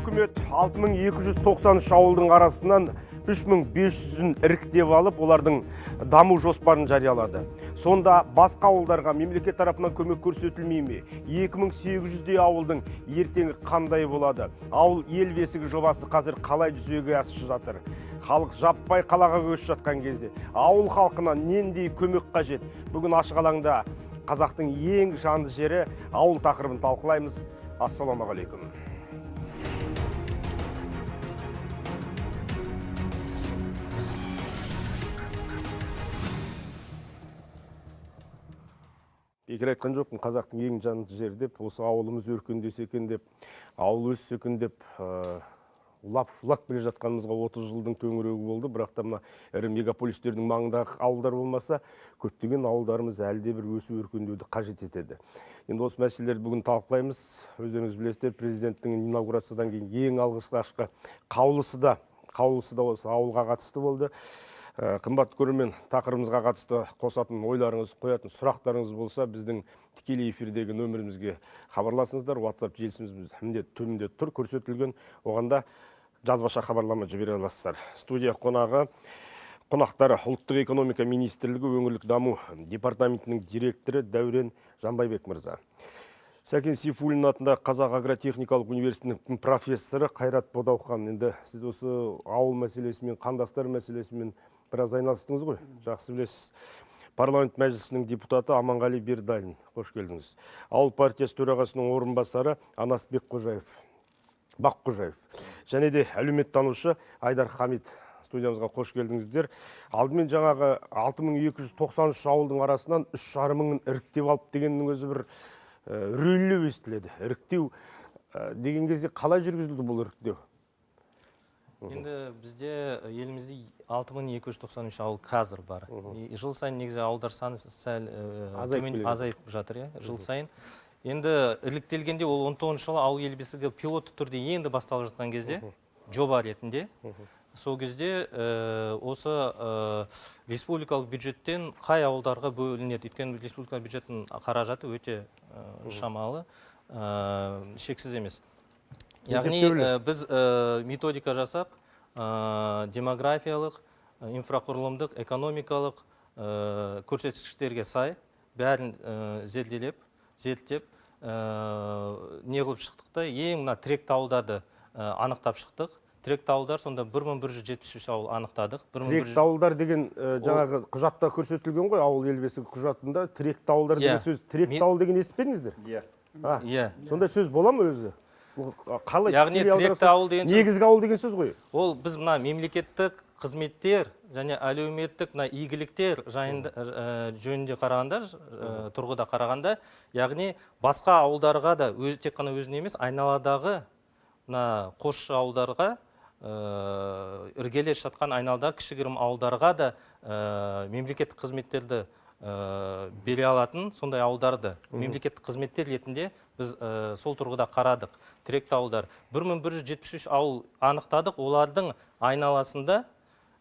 Үкімет 6293 ауылдың арасынан 3500-ін іріктеп алып, олардың даму жоспарын жариялады. Сонда басқа ауылдарға мемлекет тарапынан көмек көрсетілмей ме? 2800-дей ауылдың ертеңі қандай болады? Ауыл ел бесігі жобасы қазір қалай жүзеге асып жатыр? Халық жаппай қалаға көшіп жатқан кезде ауыл халқына нендей көмек қажет? Бүгін ашық алаңда қазақтың ең жанды жері ауыл тақырыбын талқылаймыз. Ассалаумағалейкум. Бекер айтқан жоқпын қазақтың ең жанды жері деп, осы ауылымыз өркендесе екен деп, ауыл өссе екен деп, улап шулап келе жатқанымызға 30 жылдың төңірегі болды. Бірақ та мына ірі мегаполистердің маңындағы ауылдар болмаса, көптеген ауылдарымыз әлі де бір өсу өркендеуді қажет етеді. Енді осы мәселелерді бүгін талқылаймыз. Өздеріңіз білесіздер, президенттің инаугурациядан кейін ең алғашқы қаулысы да осы ауылға қатысты болды. Қымбатты көрермен, тақырыбымызға қатысты қосатын ойларыңыз, қоятын сұрақтарыңыз болса, біздің тікелей эфирдегі нөмірімізге хабарласыңыздар. WhatsApp желісіміз міндетті төменде тұр көрсетілген. Оған да жазбаша хабарлама жібере аласыздар. Студия қонақтары Ұлттық экономика министрлігі өңірлік даму департаментінің директоры Дәурен Жанбайбек мырза. Сәкен Сейфуллин атындағы Қазақ агротехникалық университетінің профессоры Қайрат Бодаухан. Енді сіз осы ауыл мәселесімен, қандастар мәселесімен біраз айналыстыңыз ғой, жақсы білесіз. Парламент мәжілісінің депутаты Аманғали Бердалин, қош келдіңіз. Ауыл партиясы төрағасының орынбасары Анас Баққожаев. Және де әлеуметтанушы Айдар Хамит, студиямызға қош келдіңіздер. Алдымен жаңағы 6293 ауылдың арасынан 3,5 мыңын іріктеп алып дегеннің өзі бір үрейлі естіледі. Іріктеу деген кезде қалай жүргізілді бұл іріктеу? Енді бізде елімізде 6293 ауыл қазір бар. Жыл сайын негізі ауылдар саны сәл азайып жатыр, иә, жыл сайын. Енді іріктелгенде ол 19 жылы ауыл ел бесігі пилотты түрде енді басталып жатқан кезде, жоба ретінде, сол кезде осы республикалық бюджеттен қай ауылдарға бөлінеді? Өйткені республикалық бюджеттің қаражаты өте шамалы, шексіз емес. Яғни біз методика жасап, демографиялық, инфрақұрылымдық, экономикалық көрсеткіштерге сай бәрін зерделеп, зерттеп, не қылып шықтық та, ең мына тіректі ауылдарды анықтап шықтық. Тіректі ауылдар сонда 1173 ауыл анықтадық. Тіректі ауылдар деген жаңағы құжатта көрсетілген ғой, ауыл ел бесігі құжатында тіректі ауылдар деген сөз. Тіректі ауыл деген естіп пе едіңіздер? Иә. Иә. Сондай сөз бола ма өзі? Қалай? Яғни тіректі ауыл деген сөз, негізгі ауыл деген сөз ғой. Ол біз мына мемлекеттік қызметтер және әлеуметтік мына игіліктер жайында жөнінде қарағанда, тұрғыда қарағанда, яғни басқа ауылдарға да өз, тек қана өзіне емес, айналадағы мына қосшы ауылдарға, іргелес жатқан айналадағы кішігірім ауылдарға да мемлекеттік қызметтерді бере алатын сондай ауылдарды мемлекеттік қызметтер ретінде біз сол тұрғыда қарадық. Тіректі ауылдар 1173 ауыл анықтадық, олардың айналасында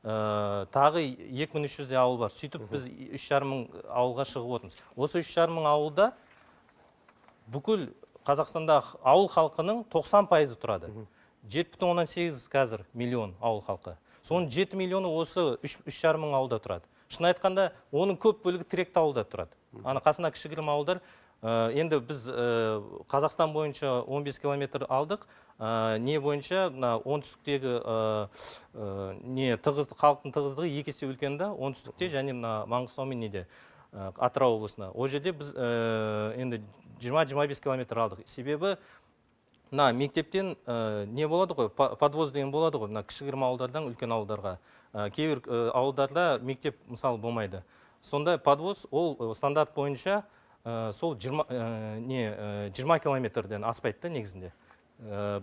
тағы 2300-дей ауыл бар. Сөйтіп біз 3,5 мың ауылға шығып отырмыз. Осы 3,5 мың ауылда бүкіл Қазақстанда ауыл халқының 90% тұрады. 7,8 қазір миллион ауыл халқы. Соның 7 миллионы осы 3,5 мың ауылда тұрады. Шын айтқанда, оның көп бөлігі тіректі ауылда тұрады. Ана қасында кішігірім ауылдар. Енді біз Қазақстан бойынша 15 километр алдық. Не бойынша мына оңтүстіктегі не тығыз, халықтың тығыздығы екі есе үлкен да, оңтүстікте және мына Маңғыстау мен неде, Атырау облысында. Ол жерде біз енді 20-25 километр алдық. Себебі мына мектептен не болады ғой, подвоз деген болады ғой, мына кішігірім ауылдардан үлкен ауылдарға. Кейбір ауылдарда мектеп мысалы болмайды. Сонда подвоз ол стандарт бойынша сол 20 километрден аспайды да негізінде.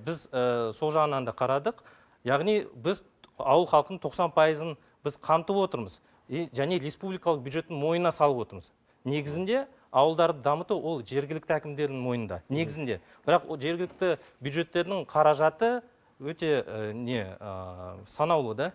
Біз сол жағынан да қарадық. Яғни біз ауыл халқының 90%-ын біз қамтып отырмыз. Және республикалық бюджеттің мойнына салып отырмыз. Негізінде ауылдарды дамыту ол жергілікті әкімдердің мойнында. Негізінде. Бірақ ол жергілікті бюджеттердің қаражаты өте санаулы да,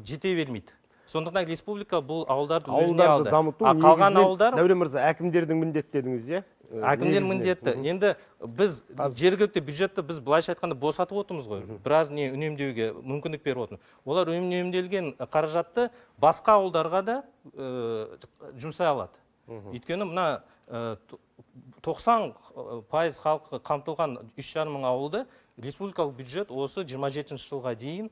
жете бермейді. Сондықтан республика бұл ауылдарды өзіне Ауылдарды алды. дамыту А қалған негізінен, ауылдар Дәурен мырза, әкімдердің міндеті дедіңіз, иә? Әкімдер Негізінен. міндетті. Енді біз жергілікті бюджетті біз былайша айтқанда босатып отырмыз ғой, біраз не үнемдеуге мүмкіндік беріп отырмыз. Олар үнемделген қаражатты басқа ауылдарға да жұмсай алады. Өйткені мына 90% халқы қамтылған 3,5 мың ауылды республикалық бюджет осы 27 жылға дейін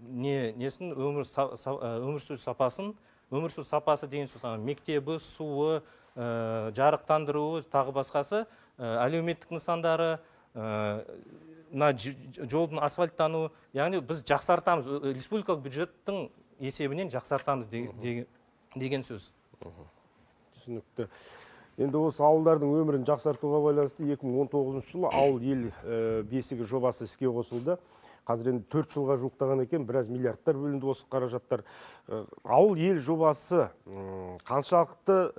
не несін өмір сүру сапасын, өмір сүру сапасы деген сөз ана мектебі, суы, жарықтандыруы, тағы басқасы, әлеуметтік нысандары, мына жолдың асфальттануы, яғни біз жақсартамыз, республикалық бюджеттің есебінен жақсартамыз деген сөз. Түсінікті. Енді осы ауылдардың өмірін жақсартуға байланысты 2019 жылы «Ауыл — ел бесігі» жобасы іске қосылды. Қазір енді 4 жылға жуықтаған екен, біраз миллиардтар бөлінді осы қаражаттар. «Ауыл — ел» жобасы қаншалықты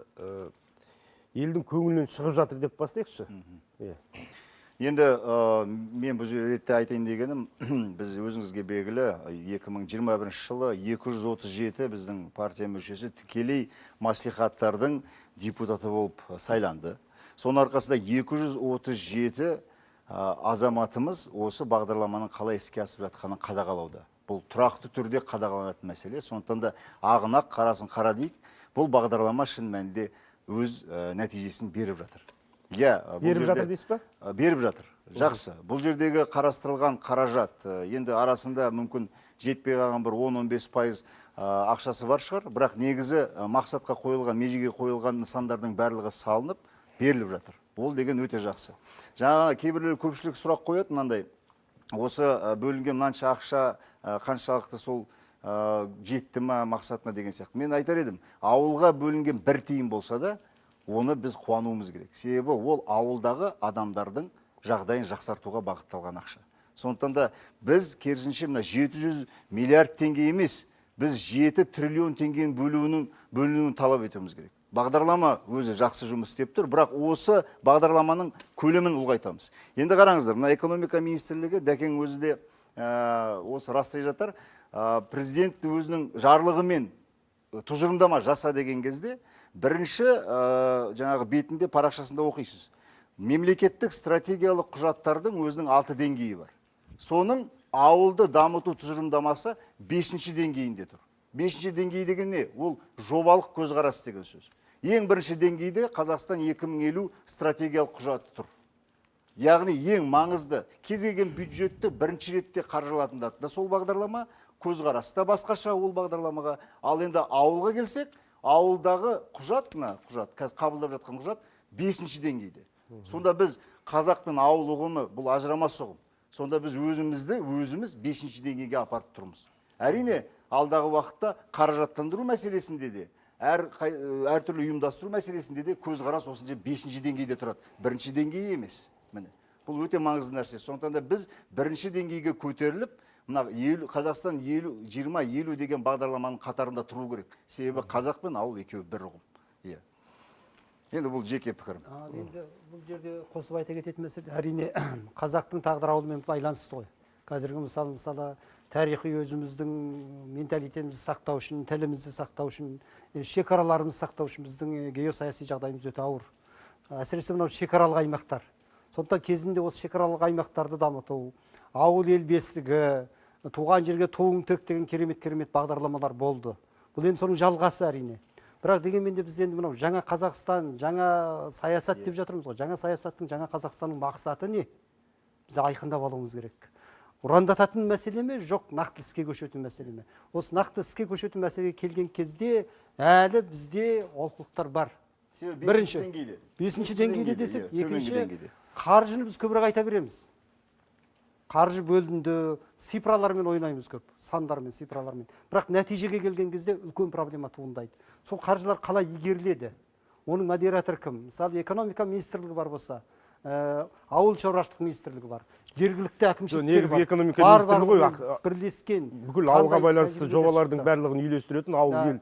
елдің көңілінен шығып жатыр деп бастайықшы. Иә. Енді мен бұл ретте айтайын дегенім, біз, өзіңізге белгілі, 2021 жылы 237 біздің партия мүшесі тікелей мәслихаттардың депутаты болып сайланды. Соның арқасында 237 азаматымыз осы бағдарламаның қалай іске асып жатқанын қадағалауда. Бұл тұрақты түрде қадағаланатын мәселе. Сондықтан да ағын ақ, қарасын қара дейік. Бұл бағдарлама шын мәнінде өз нәтижесін беріп жатыр. Иә, бұл Беріп жатыр жерде- дейсіз ба? Беріп жатыр. Жақсы. Бұл жердегі қарастырылған қаражат, енді арасында мүмкін жетпей қалған бір 10-15% ақшасы бар шығар, бірақ негізі мақсатқа қойылған, межеге қойылған нысандардың барлығы салынып, беріліп жатыр. Ол деген өте жақсы. Жаңа кейбіреулер, көпшілік сұрақ қояды мынандай: осы бөлінген мынанша ақша қаншалықты сол жетті ма мақсатына деген сияқты. Мен айтар едім, ауылға бөлінген бір тиын болса да, оны біз қуануымыз керек. Себебі ол ауылдағы адамдардың жағдайын жақсартуға бағытталған ақша. Сондықтан да біз керісінше мына 700 миллиард теңге емес, біз 7 триллион теңгенің бөлінуін талап етуіміз керек. Бағдарлама өзі жақсы жұмыс істеп тұр, бірақ осы бағдарламаның көлемін ұлғайтамыз. Енді қараңыздар, мына экономика министрлігі, Дәкең өзі де осы растай жатар, президент өзінің жарлығымен тұжырымдама жаса деген кезде бірінші жаңағы бетінде, парақшасында оқисыз. Мемлекеттік стратегиялық құжаттардың өзінің алты деңгейі бар. Соның ауылды дамыту тұжырымдамасы бесінші деңгейінде тұр. Бесінші деңгей деген не? Ол жобалық көзқарас деген сөз. Ең бірінші деңгейде «Қазақстан 2050» стратегиялық құжаты тұр. Яғни ең маңызды, кез келген бюджетті бірінші ретте қаржыландыратын да сол бағдарлама, көзқарас та басқаша ол бағдарламаға. Ал енді ауылға келсек, ауылдағы құжат, мына құжат, қазір қабылдап жатқан құжат бесінші деңгейде. Сонда біз, қазақ пен ауыл ұғымы бұл ажырамас ұғым. Сонда біз өзімізді өзіміз бесінші деңгейге апарып тұрмыз. Әрине, алдағы уақытта қаражаттандыру мәселесінде де, әртүрлі ұйымдастыру мәселесінде де көзқарас осынша бесінші деңгейде тұрады, бірінші деңгей емес. Міне, бұл өте маңызды нәрсе. Сондықтан да біз бірінші деңгейге көтеріліп, мына «Қазақстан 2050» деген бағдарламаның қатарында тұру керек. Себебі қазақ пен ауыл екеуі бір ұғым. Иә, енді бұл жеке пікірім. Ал енді бұл жерде қосып айта кететін мәселе, әрине, қазақтың тағдыры ауылмен байланысты ғой. Қазіргі мысалы, тарихи өзіміздің менталитетімізді сақтау үшін, тілімізді сақтау үшін, шекараларымызды сақтау үшін біздің геосаяси жағдайымыз өте ауыр, әсіресе мынау шекаралық аймақтар. Сондықтан кезінде осы шекаралық аймақтарды дамыту, «Ауыл — ел бесігі», «Туған жерге туың тік» деген керемет керемет бағдарламалар болды. Бұл енді соның жалғасы, әрине. Бірақ дегенмен де біз енді мынау жаңа Қазақстан, жаңа саясат деп жатырмыз ғой. Жаңа саясаттың, жаңа Қазақстанның мақсаты не, біз айқындап алуымыз керек. Ұрандататын мәселе ме, жоқ, нақты іске көшетін мәселе ме? Осы нақты іске көшетін мәселеге келген кезде әлі бізде олқылықтар бар. Себебі бірінші бесінші деңгейде. Бесінші деңгейде десек, иә, төменгі екінші деңгейде. Қаржыны біз көбірек айта береміз, қаржы бөлінді, цифралармен ойнаймыз көп, сандармен, цифралармен. Бірақ нәтижеге келген кезде үлкен проблема туындайды. Сол қаржылар қалай игеріледі, оның модераторы кім? Мысалы, экономика министрлігі бар болса, ауыл шаруашылық министрлігі бар, жергілікті әкімшіліктер Негізгі бар. экономика Бар министрлігі ғой, барлығымен бірлескен бүкіл ауылға қандай байланысты тәжірибелер жобалардың шықты? барлығын үйлестіретін, ауыл Да. ел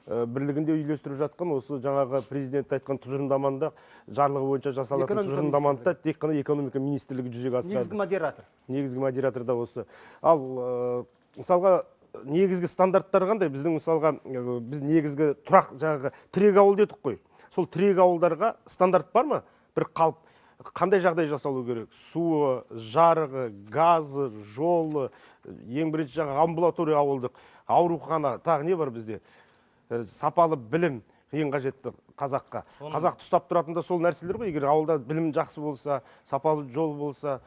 бірлігінде үйлестіріп жатқан осы жаңағы президент айтқан тұжырымдаманы да, жарлығы бойынша жасалатын Экономика тұжырымдаманы да тек қана экономика министрлігі жүзеге асырады. Негізгі модератор. Негізгі модератор да осы. Ал мысалға, негізгі стандарттар қандай біздің? Мысалға, біз негізгі тұрақ, жаңағы тірек ауыл дедік қой. Сол тірек ауылдарға стандарт бар ма? Бір қалып қандай жағдай жасалу керек? Суы, жарығы, газы, жолы, ең бірінші жаңағы амбулатория ауылдық, аурухана, тағы не бар бізде? Сапалы білім ең қажетті қазаққа. Қазақты ұстап тұратын да сол нәрселер ғой. Егер ауылда білім жақсы болса, сапалы жол болса,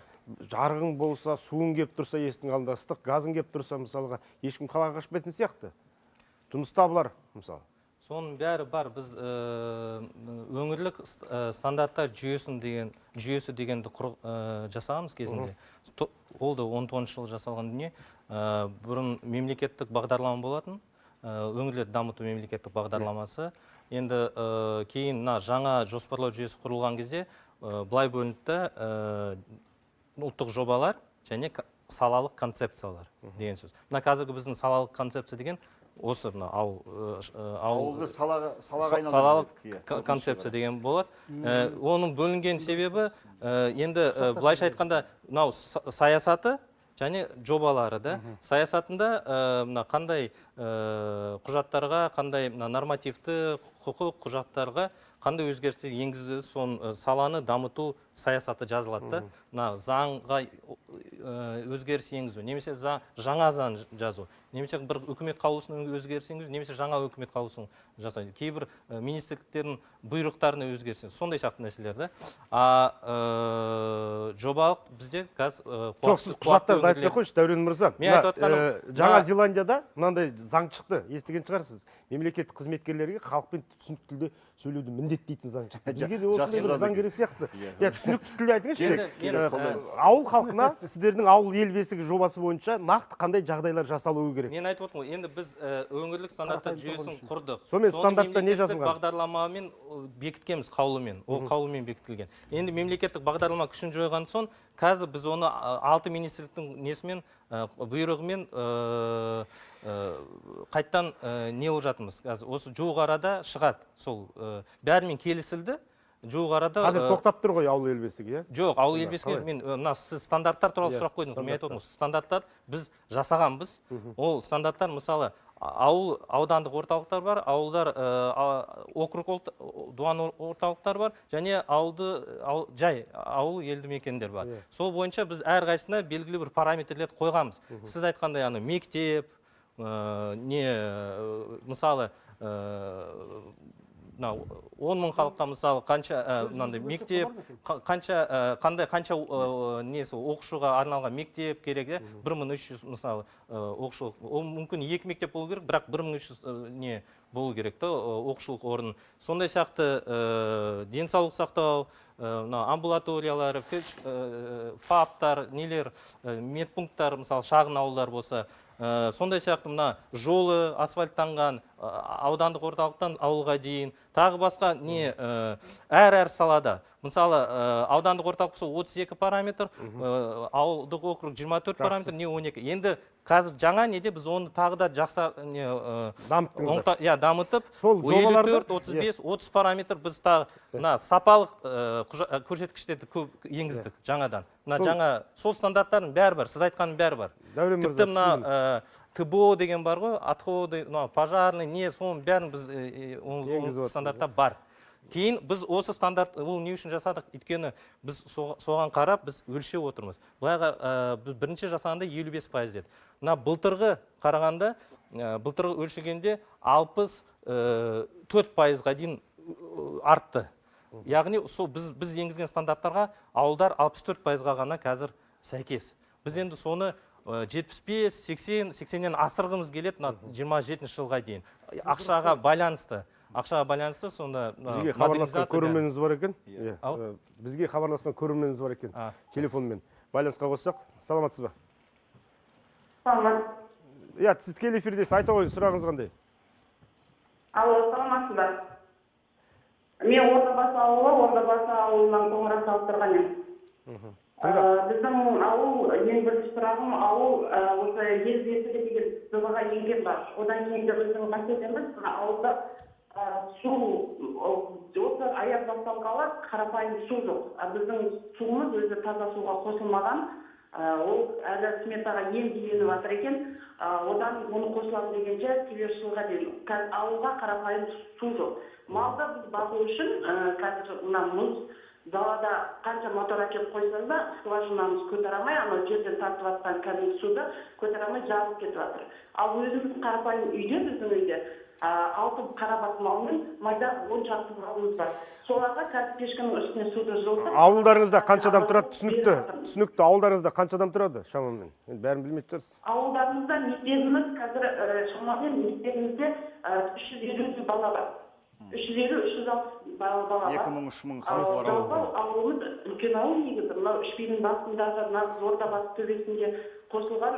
жарығың болса, суың келіп тұрса, есіктің алдында ыстық газың келіп тұрса, мысалға, ешкім қалаға қашпайтын сияқты. Жұмыс табылар, мысалы. Соның бәрі бар. Біз өңірлік стандарттар жүйесі дегенді жасағанбыз кезінде. Ол да 19 жылы жасалған дүние. Бұрын мемлекеттік бағдарлама болатын, өңірлерді дамыту мемлекеттік бағдарламасы. Енді кейін мына жаңа жоспарлау жүйесі құрылған кезде былай бөлінді да, ұлттық жобалар және салалық концепциялар деген сөз. Мына қазіргі біздің салалық концепция деген осы мына ауыл ауылды салаға салалық концепция деген болады. Оның бөлінген себебі енді былайша айтқанда мынау саясаты және жобалары да. Саясатында мына қандай құжаттарға, қандай мына нормативті құқық құжаттарға қандай өзгерістер енгізілді, соны саланы дамыту саясаты жазылады да. Мына заңға өзгеріс енгізу, немесе жаңа заң жазу, немесе бір үкімет қаулысының өзгеріс енгізу, немесе жаңа үкімет қаулысын жасау, кейбір министрліктердің бұйрықтарына өзгеріс енгізу, сондай сияқты нәрселер да. Жобалық бізде қазір жоқ, сіз құжаттарды айтпай қойшы, Дәурен мырза. Мен айтып отқаным, Жаңа Зеландияда мынандай заң шықты, естіген шығарсыз. Мемлекеттік қызметкерлерге халықпен түсінікті тілде сөйлеуді міндеттейтін заң шықты. Бізге де осындай бір заң керек сияқты. Иә, түсінікті тілде айтыңызшы. Ауыл халқына сіздердің ауыл ел бесігі жобасы бойынша нақты қандай жағдайлар жасалуы керек? Мен айтып отырмын ғой, енді біз өңірлік стандарттар жүйесін құрдық. Сонымен стандартта не жазылған? Бағдарламамен бекіткенбіз, қаулымен. Ол қаулымен бекітілген. Енді мемлекеттік бағдарлама күшін жойған соң, қазір біз оны 6 министрліктің несімен, бұйрығымен қайттан не болып жатырмыз. Қазір осы жуық арада шығады. Сол бәрімен келісілді. Жуық арада қазір тоқтап тұр ғой ауыл ел бесігі, иә? Жоқ, ауыл ел бесігі мен мына сіз стандарттар туралы сұрақ қойдыңыз. Мен айтып отырмын, стандарттар біз жасағанбыз. Ол стандарттар мысалы ауыл аудандық орталықтар бар, ауылдар округ дуан орталықтар бар және ауылды жай ауыл елді мекендер бар. Сол бойынша біз әрқайсысына белгілі бір параметрлерді қойғанбыз. Сіз айтқандай ана мектеп, не мысалы мынау 10 мың халыққа мысалы қанша мынандай мектеп, қанша қандай қанша несі оқушыға арналған мектеп керек, 1300 мысалы оқушылық, ол мүмкін 2 мектеп болу керек, бірақ 1300 не болу керек та оқушылық орын. Сондай сияқты денсаулық сақтау, мынау амбулаториялары, ФАПтар, нелер, медпункттар, мысалы шағын ауылдар болса, сондай сияқты мына жолы асфальттанған аудандық орталықтан ауылға дейін, тағы басқа не әр салада. Мысалы аудандық орталық болса 32 параметр, ауылдық округ 24 параметр, не 12. Енді қазір жаңа неде біз оны тағы да жақсы не дамыттыңыздар. Дамытып, сол жобаларды 54, 35, 30 параметр біз тағы мына сапалық көрсеткіштерді көп енгіздік жаңадан. Мына жаңа сол стандарттардың бәрі бар, сіз айтқанның бәрі бар. Тіпті мына ТБО деген бар ғой, отходы, мына пожарный, не, соның бәрін біз ол стандартта бар. Кейін біз осы стандарт, ол не үшін жасадық? Өйткені біз соған қарап біз өлшеп отырмыз. Былайға біз бірінші жасағанда 55% деді. Мына былтырғы қарағанда, былтырғы өлшегенде 64%-ға дейін артты. Яғни сол біз енгізген стандарттарға ауылдар 64%-ға ғана қазір сәйкес. Біз енді соны 75, 80, 80-нен асырғымыз келеді мына 27 жылға дейін. Ақшаға байланысты. Ақшаға байланысты сонда бізге хабарласқан көрерменіміз бар екен. Бізге хабарласқан көрерменіміз бар екен. Телефонмен байланысқа қоссақ. Саламатсыз ба? Саламат. Иә, сіз тікелей эфирдесіз. Айта қойыңыз, сұрағыңыз қандай? Алло, саламатсыз ба? Мен Ордабасы ауылы, Ордабасы ауылынан қоңырау шалып тұрған едім. Біздің ауыл, ең бірінші сұрағым, ауыл осы ел бесігі деген жобаға енген бар. Одан кейін де біздің мәселеміз мына ауылда су, осы аяз басталғалы қарапайым су жоқ. Біздің суымыз өзі таза суға қосылмаған, ол әлі сметаға енді еніп жатыр екен. Одан оны қосыламын дегенше келесі жылға дейін ауылға қарапайым су жоқ. Малды біз бағу үшін қазір мына мұз далада қанша мотор әкеліп қойсаң да, скважинамыз көтере алмай, анау жерден тартып жатқан кәдімгі суды көтере алмай, жарылып кетіп жатыр. Ал өзіміздің қарапайым үйде, біздің үйде алты қара бас мал мен майда 10 шақты малымыз бар. Соларға қазір пешкенің үстіне суды жылытып. Ауылдарыңызда қанша адам тұрады? Беріп Түсінікті. жатырмыз. Түсінікті. Ауылдарыңызда қанша адам тұрады шамамен? Енді бәрін білмейтін шығарсыз. Ауылдарымызда мектебіміз қазір шамамен мектебімізде 350 бала бар, 350, 360 бала бар. 2000, 3000 Ал халық бар жалпы ауылда. Ауылымыз үлкен ауыл негізі. Мынау Үшбидің басындағы, нағыз Ордабасы төбесінде қосылған,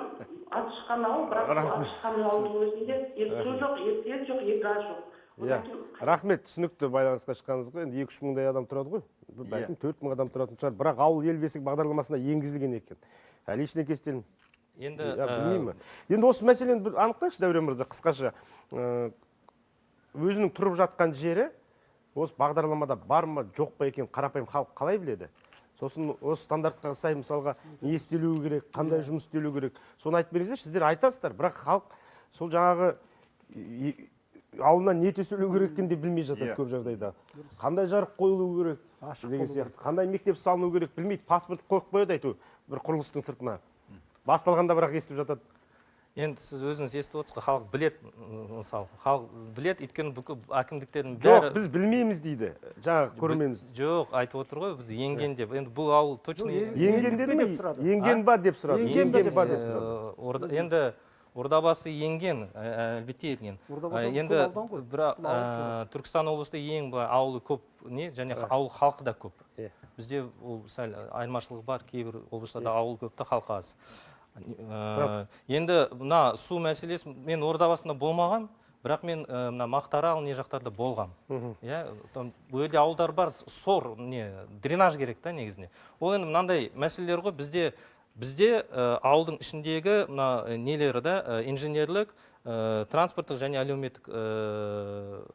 аты шыққан ауыл. Бірақ сол аты шыққан ауылдың өзінде е су жоқ, е свет жоқ, е газ жоқ. Одан кейін Рахмет, түсінікті байланысқа шыққаныңызға. Енді 2-3 мыңдай адам тұрады ғой, бәлкім, 4000 адам тұратын шығар. Бірақ «Ауыл — ел бесігі» бағдарламасына енгізілген екен, әлі ештеңе естелім Енді Иә, білмеймін. Енді осы мәселені бір анықтайықшы, Дәурен мырза, қысқаша. Өзінің тұрып жатқан жері осы бағдарламада бар ма, жоқ па екен, қарапайым халық қалай біледі? Сосын осы стандартқа сай, мысалға, не істелуі керек, қандай жұмыс істелу керек, соны айтып беріңіздерші. Сіздер айтасыздар, бірақ халық сол жаңағы ауылына не төселу керек екенін де білмей жатады. Көп жағдайда қандай жарық қойылу керек Ашық деген болу. сияқты, қандай мектеп салыну керек, білмейді. Паспорт қойып қояды әйтеуір бір құрылыстың сыртына басталғанда, бірақ естіп жатады. Енді сіз өзіңіз естіп отырсыз ғой, халық білет. Мысалы, халық білет, өйткені бүкіл әкімдіктердің Жоқ, бәрі біз білмейміз дейді жаңағы көрерменіміз. Жоқ, айтып отыр ғой, біз енген деп. Енді бұл ауыл точно Жоқ, Енген ендік деді пе ме? деп сұрады. Енген ба деп сұрады. Енген ба Енген ба деп деп сұрады. Енді Ордабасы енген, әлбетте енген. Ордабасы үлкен Енді аудан ғой. бірақ Бұл ауыл. Түркістан облысында ең былай ауылы көп не және ауыл халқы да көп. Бізде ол сәл айырмашылығы бар, кейбір облыстарда ауыл көп та, халқы аз. Енді мына су мәселесі, мен Ордабасында болмаған, бірақ мен мына Мақтаарал не жақтарда болғам. Иә, там бұл жерде ауылдар бар, сор не дренаж керек та негізінде. Ол енді мынандай мәселелер ғой, бізде ауылдың ішіндегі мына нелері да, инженерлік, транспорттық және әлеуметтік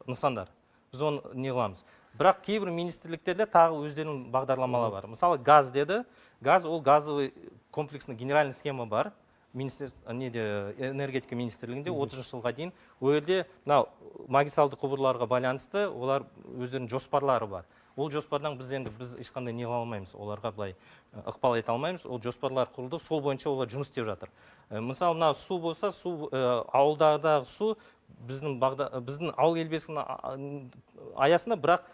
нысандар. Біз оны не қыламыз. Бірақ кейбір министрліктерде тағы өздерінің бағдарламалары бар. Мысалы, газ деді. Газ ол газовый комплексный генеральный схема бар. Министерство неде, энергетика министрлігінде 30 жылға дейін. Ол жерде мынау магистралды құбырларға байланысты олар өздерінің жоспарлары бар. Ол жоспардан біз енді біз ешқандай не қыла алмаймыз, оларға былай ықпал ете алмаймыз. Ол жоспарлар құрылды, сол бойынша олар жұмыс істеп жатыр. Мысалы, мына су болса, су, ауылдардағы су біздің «Ауыл — ел бесігінің» аясында, бірақ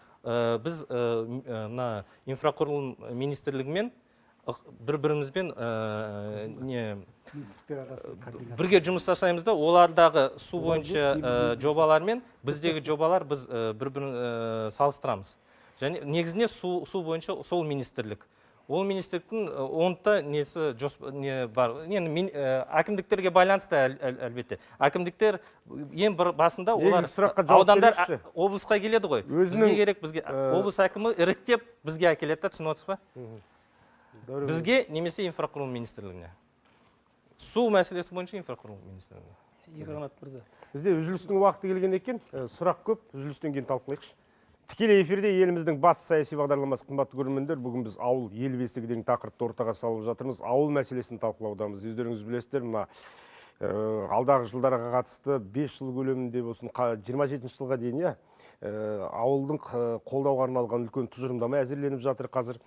біз мына инфрақұрылым министрлігімен бір бірімізбен не Министрліктер арасында координация. Бірге жұмыс жасаймыз да, олардағы су Олар бойынша жобалар мен біздегі жобалар біз бір бірін салыстырамыз. Және негізінде су бойынша сол министрлік, ол министрліктің оның да несі не бар енді әкімдіктерге байланысты, әлбетте әкімдіктер ең бір басында олар Негізгі сұраққа жауап аудандар беріңізші. Облысқа келеді ғой, бізге керек, бізге облыс әкімі іріктеп бізге әкеледі да, түсініп отырсыз ба? Дәурен. Бізге немесе инфрақұрылым министрлігіне, су мәселесі бойынша инфрақұрылым министрлігіне. Ерқанат мырза. Бізде үзілістің уақыты келген екен. Сұрақ көп, үзілістен кейін талқылайықшы. Тікелей эфирде еліміздің бас саяси бағдарламасы, қымбатты көрермендер. Бүгін біз «Ауыл — ел бесігі» деген тақырыпты ортаға салып жатырмыз. Ауыл мәселесін талқылаудамыз. Өздеріңіз білесіздер, мына алдағы жылдарға қатысты 5 жыл көлемінде болсын, 27 жылға дейін, иә, ауылдың қолдауға арналған үлкен тұжырымдама әзірленіп жатыр қазір.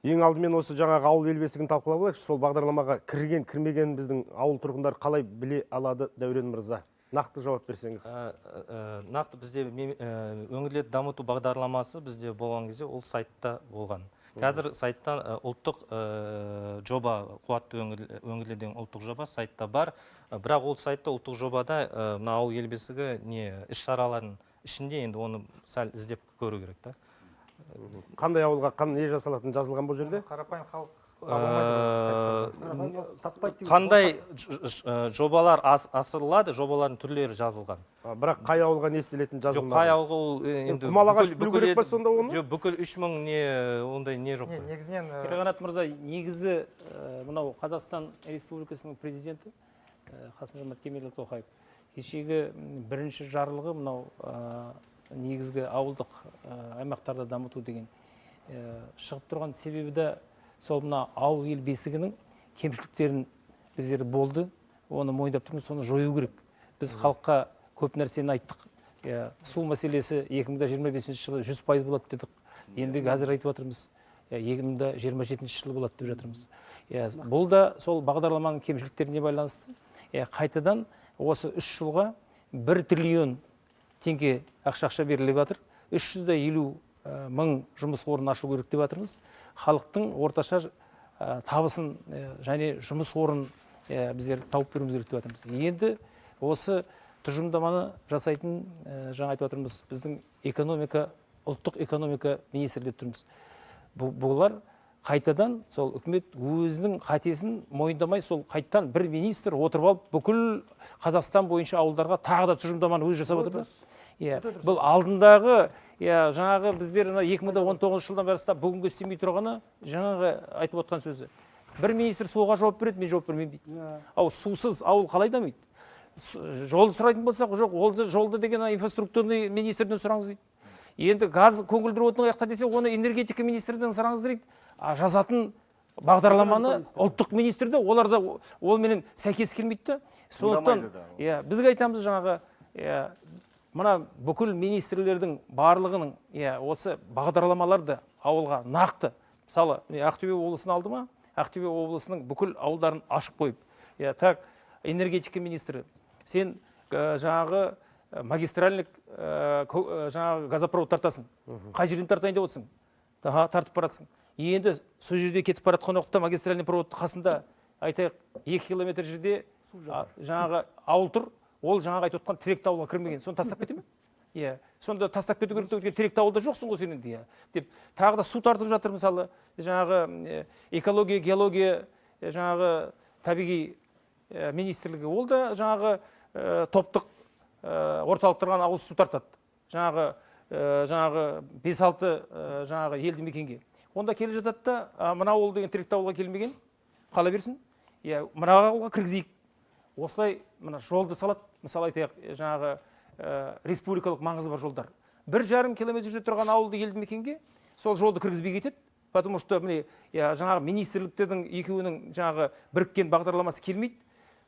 Ең алдымен осы жаңағы «Ауыл — ел бесігін» талқылап алайықшы. Сол бағдарламаға кірген, кірмеген біздің ауыл тұрғындары қалай біле алады, Дәурен мырза? Нақты жауап берсеңіз. Нақты бізде өңірлерді дамыту бағдарламасы бізде болған кезде ол сайтта болған. Қазір сайттан ұлттық жоба, қуатты өңірлер деген ұлттық жоба сайтта бар. Бірақ ол сайтта, ұлттық жобада мына «Ауыл — ел бесігі» не іс шаралардың ішінде, енді оны сәл іздеп көру керек та. Қандай ауылға не жасалатыны жазылған бұл жерде? Қарапайым халық таба алмайды ғой сайтта. Таппайды деген. Қандай жобалар асырылады, жобалардың түрлері жазылған. А, бірақ қай ауылға не істелетіні Жоқ, жазылмаған. қай ауылға ол енді Құмалақ ашып білу керек па сонда оны? Жоқ, бүкіл 3000 не ондай не жоқ Не, қой. негізінен Ерқанат мырза, негізі мынау Қазақстан Республикасының президенті Қасым Жомарт Кемелұлы Тоқаев кешегі бірінші жарлығы мынау негізгі ауылдық аймақтарда дамыту деген шығып тұрған себебі де сол мына «Ауыл — ел бесігінің» кемшіліктерін біздер болды, оны мойындап тұрмыз, соны жою керек. Біз халыққа көп нәрсені айттық. Иә, су мәселесі 2025 жылы 100% болады дедік. Енді қазір айтып жатырмыз, иә, 2027 жылы болады деп жатырмыз. Иә, бұл да сол бағдарламаның кемшіліктеріне байланысты. Иә, қайтадан осы 3 жылға 1 триллион теңге ақша беріліп жатыр. 350 мың жұмыс орнын ашу керек деп жатырмыз. Халықтың орташа табысын және жұмыс орнын біздер тауып беруіміз керек деп жатырмыз. Енді осы тұжырымдаманы жасайтын, жаңа айтып жатырмыз, біздің экономика, ұлттық экономика министрі деп тұрмыз. Бұлар қайтадан сол үкімет өзінің қатесін мойындамай, сол қайтадан бір министр отырып алып бүкіл Қазақстан бойынша ауылдарға тағы да тұжырымдаманы өзі жасап отыр да. Иә, бұл алдындағы, иә, жаңағы біздер мына 2019 жылдан бастап бүгінгі істемей тұрғаны жаңағы айтып отқан сөзі. Бір министр суға жауап береді, мен жауап бермеймін дейді. Ау, сусыз ауыл қалай дамиды? Жолды сұрайтын болсақ, жоқ, олды жолды деген инфраструктурный министрден сұраңыз дейді. Енді газ көгілдір отын қаяқта десе, оны энергетика министрден сұраңыз дейді. А жазатын бағдарламаны ұлттық министрде, олар да ол менен сәйкес келмейді да. Сондықтан, иә, бізге айтамыз жаңағы, иә, мына бүкіл министрлердің барлығының, иә, осы бағдарламаларды ауылға нақты, мысалы, Ақтөбе облысын алды ма? Ақтөбе облысының бүкіл ауылдарын ашып қойып, иә, так, энергетика министрі, сен жаңағы магистральник жаңағы газопровод тартасың. Қай жерден тартайын деп отырсың? Тартып баратсың. Енді сол жерде кетіп бара жатқан уақытта магистральный проводтың қасында, айтайық, 2 километр жерде жаңағы ауыл тұр, ол жаңағы айтып отқан тіректі ауылға кірмеген. Соны тастап кете ме? Иә, сонда тастап кету керек деп, тіректі ауылда жоқсың ғой сен енді, иә. Деп тағы да су тартып жатыр, мысалы, жаңағы экология, геология, жаңағы табиғи министрлігі, ол да жаңағы топтық орталықтардан ауыз су тартады. Жаңағы 5-6 жаңағы елді мекенге. Онда келе жатады да, мына ауыл деген тіректі ауылға келмеген, қала берсін. Иә, мына ауылға кіргізейік. Осылай мына жолды салады, мысалы айтайық, жаңағы республикалық маңызы бар жолдар. 1,5 километр жерде тұрған ауылды елді мекенге сол жолды кіргізбей кетеді, потому что міне, жаңағы министрліктердің екеуінің жаңағы біріккен бағдарламасы келмейді.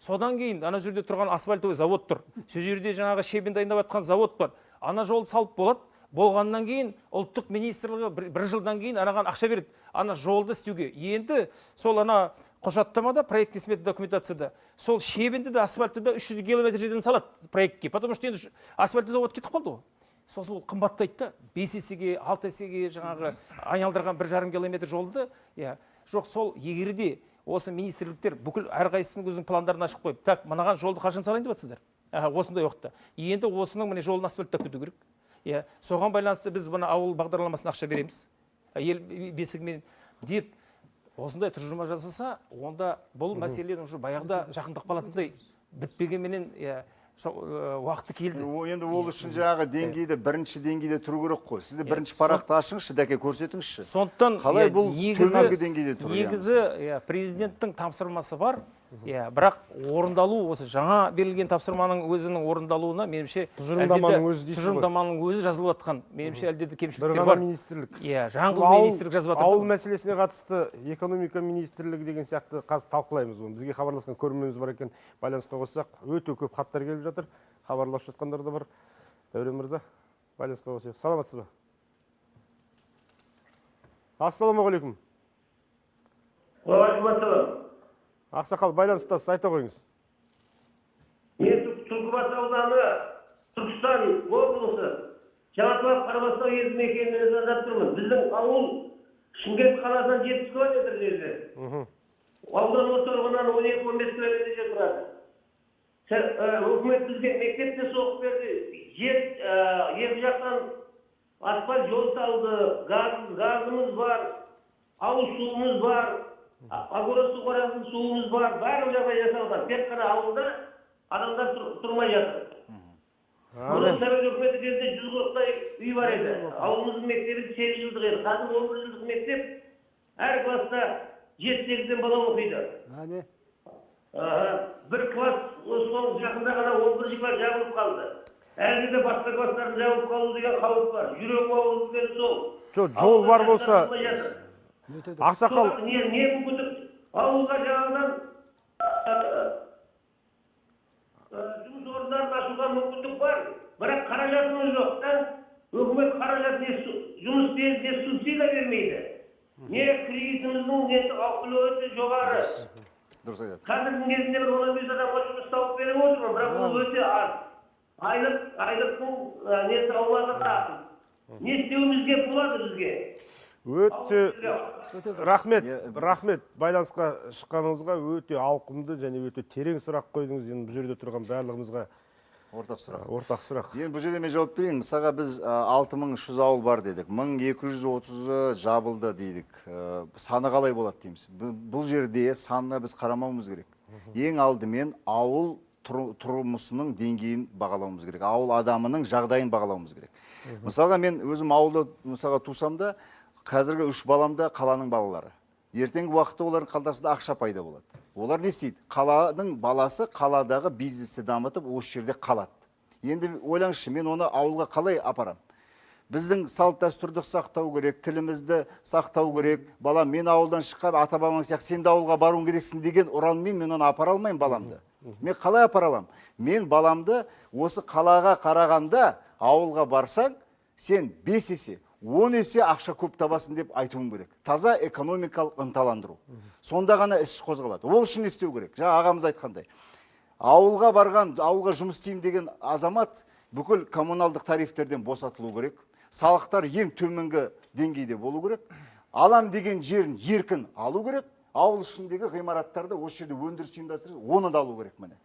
Содан кейін ана жерде тұрған асфальтовый завод тұр. Сол жерде жаңағы щебень дайындап жатқан завод бар. Ана жолды салып болады. Болғаннан кейін ұлттық министрлігі бір жылдан кейін анаған ақша береді. Ана жолды істеуге. Енді сол ана құжаттамада, проектный смета документацияда сол щебенді де, асфальтты да 300 километр жерден салады проектке. Потому что енді асфальтты завод кетіп қалды ғой. Сосын ол қымбаттайды да, 5 есеге, 6 есеге жаңағы айналдырған 1,5 километр жолды. Иә, жоқ, сол егер де осы министрліктер бүкіл әрқайсысының өзінің пландарын ашып қойып, так, мынаған жолды қашан салайын деп жатсыздар? Аха, осындай уақытта. Енді осының міне жолын асфальттап кету керек. Иә, соған байланысты біз мына ауыл бағдарламасына ақша береміз. Ел бесігімен деп осындай тұжырымдама жасаса, онда бұл мәселе уже баяғыда жақындап қалатындай бітпегенменен, иә, уақыты келді. Енді ол үшін жаңағы деңгейде, бірінші деңгейде тұру керек қой. Сізді бірінші парақты ашыңызшы, дәке, көрсетіңізші. Сондықтан, қалай бұл төменгі деңгейде тұр? Негізі, иә, президенттің тапсырмасы бар. Иә, бірақ орындалу, осы жаңа берілген тапсырманың өзінің орындалуына, меніңше, тұжырымдаманың өзі дейсіз ғой. Тұжырымдаманың өзі жазылып жатқан, меніңше, әлде де кемшіліктер бір бар. ғана министрлік. Иә, жалғыз министрлік жазып жатыр. Ауыл мәселесіне қатысты экономика министрлігі деген сияқты қазір талқылаймыз оны. Бізге хабарласқан көрерменіміз бар екен, байланысқа қоссақ, өте көп хаттар келіп жатыр. Хабарласып жатқандар да бар. Дәурен мырза, байланысқа қосайық. Саламатсыз ба? Ассалаумағалейкум. Уағалейкум. Ақсақал, байланыстасыз, айта қойыңыз. Мен Түлкібас ауданы, Түркістан облысы, Жаңаталап Қарабастау елді мекенінен звондап тұрмын. Біздің ауыл Шымкент қаласынан 70 километр жерде. Аудан орталығынан 12-15 километр жер тұрады. Өкімет бізге мектеп те соғып берді. Жер, екі жақтан асфальт жол салды, газымыз бар, ауыз суымыз бар, огород суғаратын суымыз бар, барлық жағдай жасалған. Тек қана ауылда адамдар тұрмай жатыр. Бұрын Совет өкіметі кезінде 140-тай үй бар еді. Ауылымыздың мектебі 8 жылдық еді. Қазір 11 жылдық мектеп, әр класста 7-8-ден бала оқиды. Әне. Бір класс сол жақында ғана 11 класс жабылып қалды. Әлі де басқа класстардың жабылып қалу деген қауіп бар. Жүрек ауыру деген сол. Жоқ, жол бар болса, ақсақал. Не мүмкіндік ауылға жаңадан жұмыс орындарын ашуға мүмкіндік бар. Бірақ қаражатымыз жоқ та. Өкімет қаражат не жұмыс істейді, не субсидия бермейді. Не кредитіміздің несі өте жоғары. Дұрыс айтады. Қазірдің кезінде бір 15 адамға жұмыс тауып беріп отырмын, бірақ ол өте аз. Айлықтың несі аулағы да. Не істеуімізге болады бізге? Өте рахмет, рахмет байланысқа шыққаныңызға. Өте ауқымды және өте терең сұрақ қойдыңыз. Енді бұл жерде тұрған барлығымызға ортақ сұрақ. Ортақ сұрақ. Енді бұл жерде мен жауап берейін. Мысалға, біз 6300 ауыл бар дедік, 1230-ы жабылды дейдік. Саны қалай болады дейміз. Бұл жерде санына біз қарамауымыз керек. Ең алдымен ауыл тұрмысының деңгейін бағалауымыз керек. Ауыл адамының жағдайын бағалауымыз керек. Мысалға, мен өзім ауылда, мысалға, тусам да, қазіргі 3 балам да қаланың балалары. Ертеңгі уақытта олардың қалтасында ақша пайда болады. Олар не істейді? Қаланың баласы қаладағы бизнесті дамытып, осы жерде қалады. Енді ойлаңызшы, мен оны ауылға қалай апарам? Біздің салт дәстүрді сақтау керек, тілімізді сақтау керек. Балам, мен ауылдан шыққан, ата-бабаң сияқты сен де ауылға баруың керексің деген ұранмен мен оны апара алмаймын баламды. Мен қалай апара аламын? Мен баламды осы қалаға қарағанда ауылға барсаң, сен 5 есе, 10 есе ақша көп табасың деп айтуым керек. Таза экономикалық ынталандыру. Сонда ғана іс қозғалады. Ол үшін не істеу керек? Жаңа ағамыз айтқандай. Ауылға барған, ауылға жұмыс істеймін деген азамат бүкіл коммуналдық тарифтерден босатылу керек. Салықтар ең төменгі деңгейде болу керек. Алам деген жерін еркін алу керек. Ауыл ішіндегі ғимараттарды осы жерде өндіріс ұйымдастырып, оны да алу керек міне.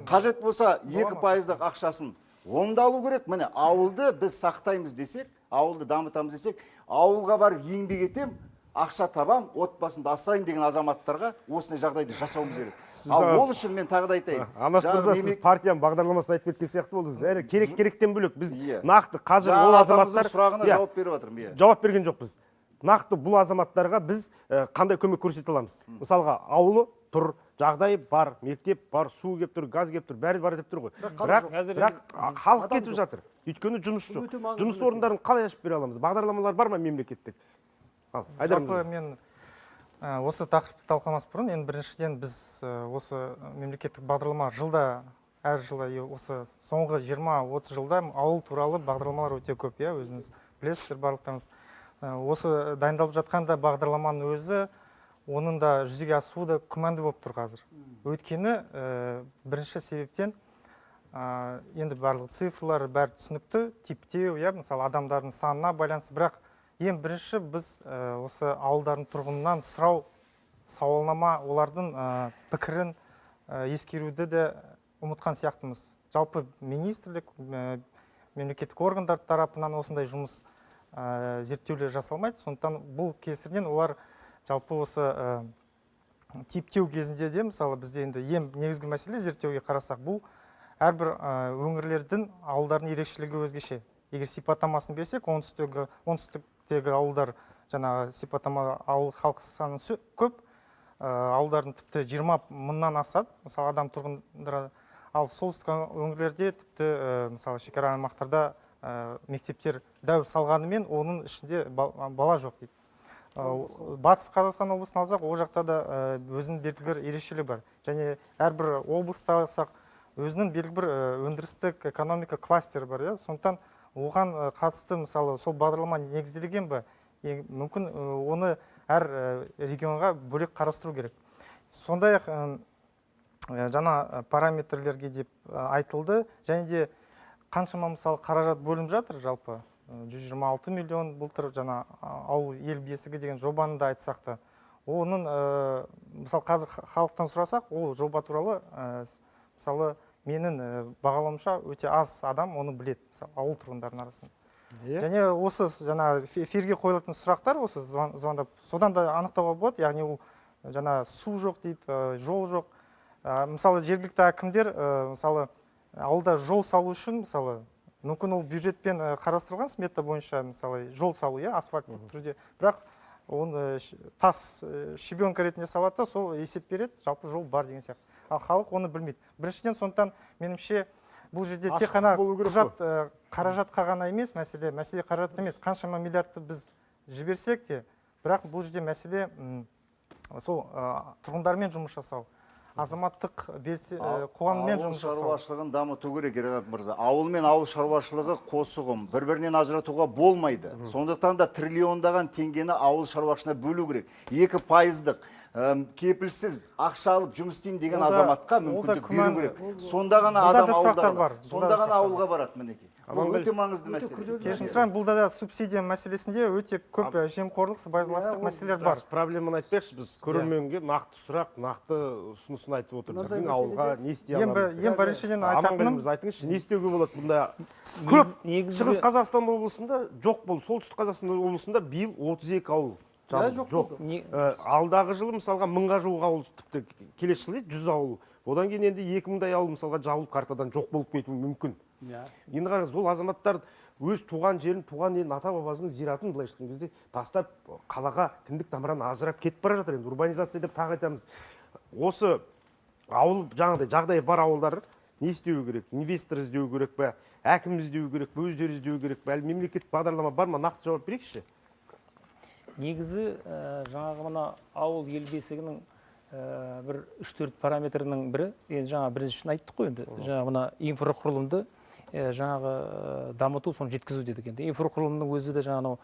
Қажет болса 2%-лық ақшасын оны да алу керек. Міне, ауылды біз сақтаймыз десек, ауылды дамытамыз десек, ауылға барып еңбек етем, ақша табам, отбасымды асыраймын деген азаматтарға осындай жағдайды жасауымыз керек. Ал ол үшін мен тағы да айтайын. Анаш Жаңағы мырза, сіз партияның бағдарламасын айтып кеткен сияқты болдыңыз. Әрі керек-керектен бөлек біз нақты қазір Жаңа ол атамыздың азаматтар сұрағына жауап беріп жатырмын, иә. Жауап берген жоқпыз. Нақты бұл азаматтарға біз қандай көмек көрсете аламыз? Мысалға, ауылы тұр, жағдай бар, мектеп бар, су келіп тұр, газ келіп тұр, бәрі бар деп тұр ғой. Бірақ Бірақ жоқ. Халық Адам кетіп жоқ. жатыр. Өйткені жұмыс Бұл жоқ. өте маңызды Жұмыс мәселе. орындарын қалай ашып бере аламыз? Бағдарламалар бар ма мемлекеттік? Ал, Айдар Жалпы мырза. мен осы тақырыпты талқыламас бұрын, енді біріншіден біз осы мемлекеттік бағдарлама жылда, әр жылда, осы соңғы 20-30 жылда ауыл туралы бағдарламалар өте көп, иә, өзіңіз білесіздер барлықтарыңыз. Осы дайындалып жатқан да бағдарламаның өзі, оның да жүзеге асуы да күмәнді болып тұр қазір. Өйткені бірінші себептен, енді барлық цифрлар бәрі түсінікті, типтеу, иә, мысалы, адамдардың санына байланысты, бірақ ең бірінші біз осы ауылдардың тұрғынынан сұрау, сауалнама, олардың пікірін ескеруді де ұмытқан сияқтымыз. Жалпы министрлік, мемлекеттік органдар тарапынан осындай жұмыс зерттеулер жасалмайды. Сондықтан бұл кесірінен олар жалпы осы типтеу кезінде де, мысалы, бізде енді ең негізгі мәселе зерттеуге қарасақ, бұл әрбір өңірлердің ауылдардың ерекшелігі өзгеше. Егер сипаттамасын берсек, оңтүстіктегі ауылдар жаңағы сипаттама ауыл халық саны көп, ауылдардың тіпті 20 мыңнан асады, мысалы, адам тұрғындары. Ал солтүстік өңірлерде тіпті, мысалы, шекара аймақтарда мектептер дәу салғанымен оның ішінде бала жоқ дейді. Батыс Қазақстан облысын алсақ, ол жақта да өзінің белгілі бір ерекшелігі бар. Және әрбір облыста алсақ, өзінің белгілі бір өндірістік экономика кластері бар, иә? Сондықтан оған қатысты, мысалы, сол бағдарлама негізделген бе? Мүмкін оны әр регионға бөлек қарастыру керек. Сондай-ақ жаңа параметрлерге деп айтылды. Және де қаншама, мысалы, қаражат бөлініп жатыр жалпы. 126 миллион былтыр жаңа ауыл ел бесігі деген жобаны да айтсақ та. Оның, мысалы, қазір халықтан сұрасақ, ол жоба туралы, мысалы, менің бағалауымша өте аз адам оны біледі, мысалы, ауыл тұрғындарының арасында. Және осы жаңа эфирге қойылатын сұрақтар, осы звондап, содан да анықтауға болады, яғни ол жаңа су жоқ дейді, жол жоқ. Мысалы, жергілікті әкімдер, мысалы, ауылда жол салу үшін, мысалы, мүмкін ол бюджетпен қарастырылған смета бойынша, мысалы, жол салу, иә, асфальтты түрде, бірақ оны тас щебенка ретінде салады да, сол есеп береді, жалпы жол бар деген сияқты. Ал халық оны білмейді. Біріншіден, сондықтан меніңше бұл жерде тек Ашықтық қана болу керек құжат, қой. Қаражатқа ғана емес мәселе, мәселе қаражатта емес, қаншама миллиардты біз жіберсек те, бірақ бұл жерде мәселе сол тұрғындармен жұмыс жасау. Азаматтық қоғаммен Ауыл жұмыс жасау. шаруашылығын дамыту керек, Ерғат мырза. Ауыл мен ауыл шаруашылығы қос ұғым, бір бірінен ажыратуға болмайды. Сондықтан да триллиондаған теңгені ауыл шаруашылығына бөлу керек. 2%-дық кепілсіз ақша алып жұмыс істеймін деген азаматқа мүмкіндік беру керек. Сонда ғана адам ауылда бар. Сонда ғана ауылға барады, мінекей. Бұл өте маңызды мәселе. Кешірім сұраймын, бұл да субсидия мәселесінде өте көп жемқорлық, сыбайластық мәселелер бар. Проблеманы айтпайықшы, біз көрерменге нақты сұрақ, нақты ұсынысын айтып отырмыз. Біздің ауылға не істей аламыз? Ең біріншіден айтатыным, айтыңызшы, не істеуге болады бұнда? Көп Шығыс Қазақстан облысында жоқ болды, Солтүстік Қазақстан облысында биыл 32 ауыл жоқ. Алдағы жылы мысалға 1000-ға жуық ауыл, тіпті келесі жылы 100 ауыл. Одан кейін енді 2000-дай ауыл мысалға жабылып картадан жоқ болып кетуі мүмкін. Енді қараңыз, ол азаматтар өз туған жерін, туған елін, ата-бабасының зиратын былайша айтқан кезде тастап қалаға кіндік тамырынан ажырап кетіп бара жатыр. Енді урбанизация деп тағы айтамыз. Осы ауыл жаңағыдай жағдайы бар ауылдар не істеу керек? Инвестор іздеу керек пе? Әкім іздеу керек пе? Өздері іздеу керек пе? Әлі мемлекеттік бағдарлама бар ма? Нақты жауап берейікші. Негізі жаңағы мына ауыл ел бесігінің бір 3-4 параметрінің бірі, енді жаңа біріншісін айттық қой енді, жаңа мына инфрақұрылымды жаңағы дамыту, соны жеткізу дедік енді. Инфрақұрылымның өзі де жаңа анау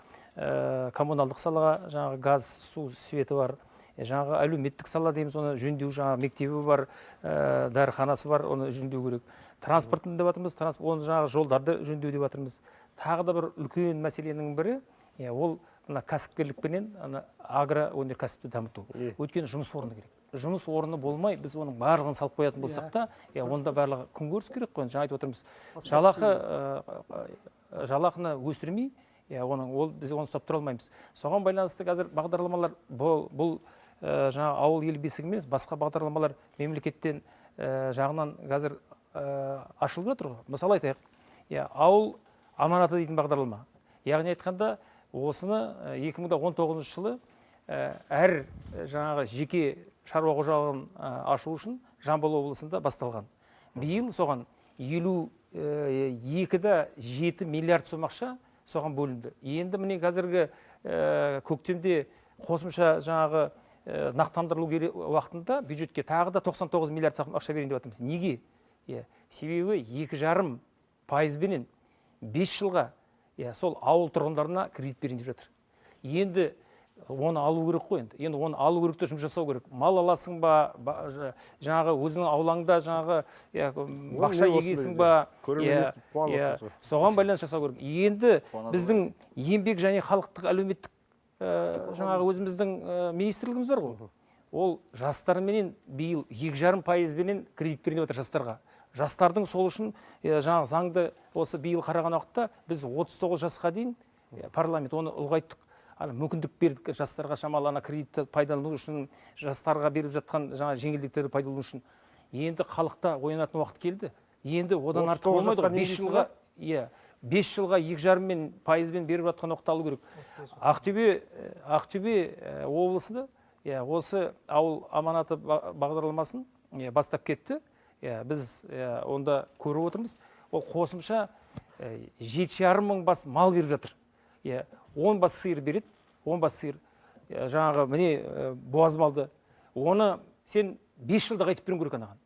коммуналдық салаға жаңағы газ, су, светі бар, жаңағы әлеуметтік сала дейміз, оны жөндеу, жаңағы мектебі бар, дәріханасы бар, оны жөндеу керек. Транспортын деп жатырмыз, оны жаңағы жолдарды жөндеу деп жатырмыз. Тағы да бір үлкен мәселенің бірі, ол мына кәсіпкерлікпенен ана агроөнеркәсіпті дамыту. Өйткені жұмыс орны керек. Жұмыс орны болмай, біз оның барлығын салып қоятын болсақ та, онда барлығы күнкөріс керек қой. Жаңа айтып отырмыз, жалақыны өсірмей, оның, ол, біз оны ұстап тұра алмаймыз. Соған байланысты қазір бағдарламалар, бұл жаңа ауыл ел бесігі емес, басқа бағдарламалар мемлекеттен жағынан қазір ашылып жатыр ғой. Мысалы айтайық, ауыл аманаты дейтін бағдарлама. Яғни айтқанда, осыны 2019 жылы әр жаңағы жеке шаруа қожалығын ашу үшін Жамбыл облысында басталған. Биыл соған 52,7 миллиард сом ақша соған бөлінді. Енді міне қазіргі көктемде қосымша жаңағы нақтандырылу уақытында бюджетке тағы да 99 миллиард сом ақша берейін деп жатырмыз. Неге? Себебі 2,5%-бенен 5 жылға сол ауыл тұрғындарына кредит берейін деп жатыр. Енді оны алу керек қой енді. Енді оны алу керек те жұмыс жасау керек. Мал аласың ба, жаңағы өзіңнің аулаңда жаңағы бақша егесің ба, соған байланысты жасау керек. Енді біздің еңбек және халықтық әлеуметтік жаңағы өзіміздің министрлігіміз бар ғой. Ол жастарменен биыл 2,5%-бенен кредит беріп жатыр жастарға. Жастардың сол үшін жаңағы заңды осы биыл қараған уақытта біз 39 жасқа дейін парламент оны ұлғайттық. Ана мүмкіндік бердік жастарға шамалы ана кредитті пайдалану үшін, жастарға беріп жатқан жаңа жеңілдіктерді пайдалану үшін. Енді халықта оянатын уақыт келді. Енді одан артық болмайды ғой. 5 жылға, 5 жылға 2,5%-бен беріп жатқан уақытты алу керек. Ақтөбе облысында осы ауыл аманаты бағдарламасын бастап кетті. Біз онда көріп отырмыз. Ол қосымша 7,5 мың бас мал беріп жатыр. 10 бас сиыр береді, 10 бас сиыр. Жаңағы міне буаз малды. Оны сен 5 жылда қайтып беруің керек анаған.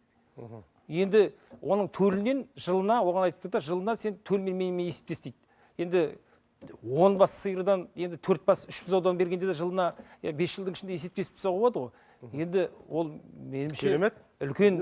Енді оның төлінен жылына, оған айтып тұр да, жылына сен төлмен менімен есептес дейді. Енді 10 бас сиырдан, енді 4 бас 3 бұзаудан бергенде де жылына 5 жылдың ішінде есептесіп тастауға болады ғой. Енді ол меніңше үлкен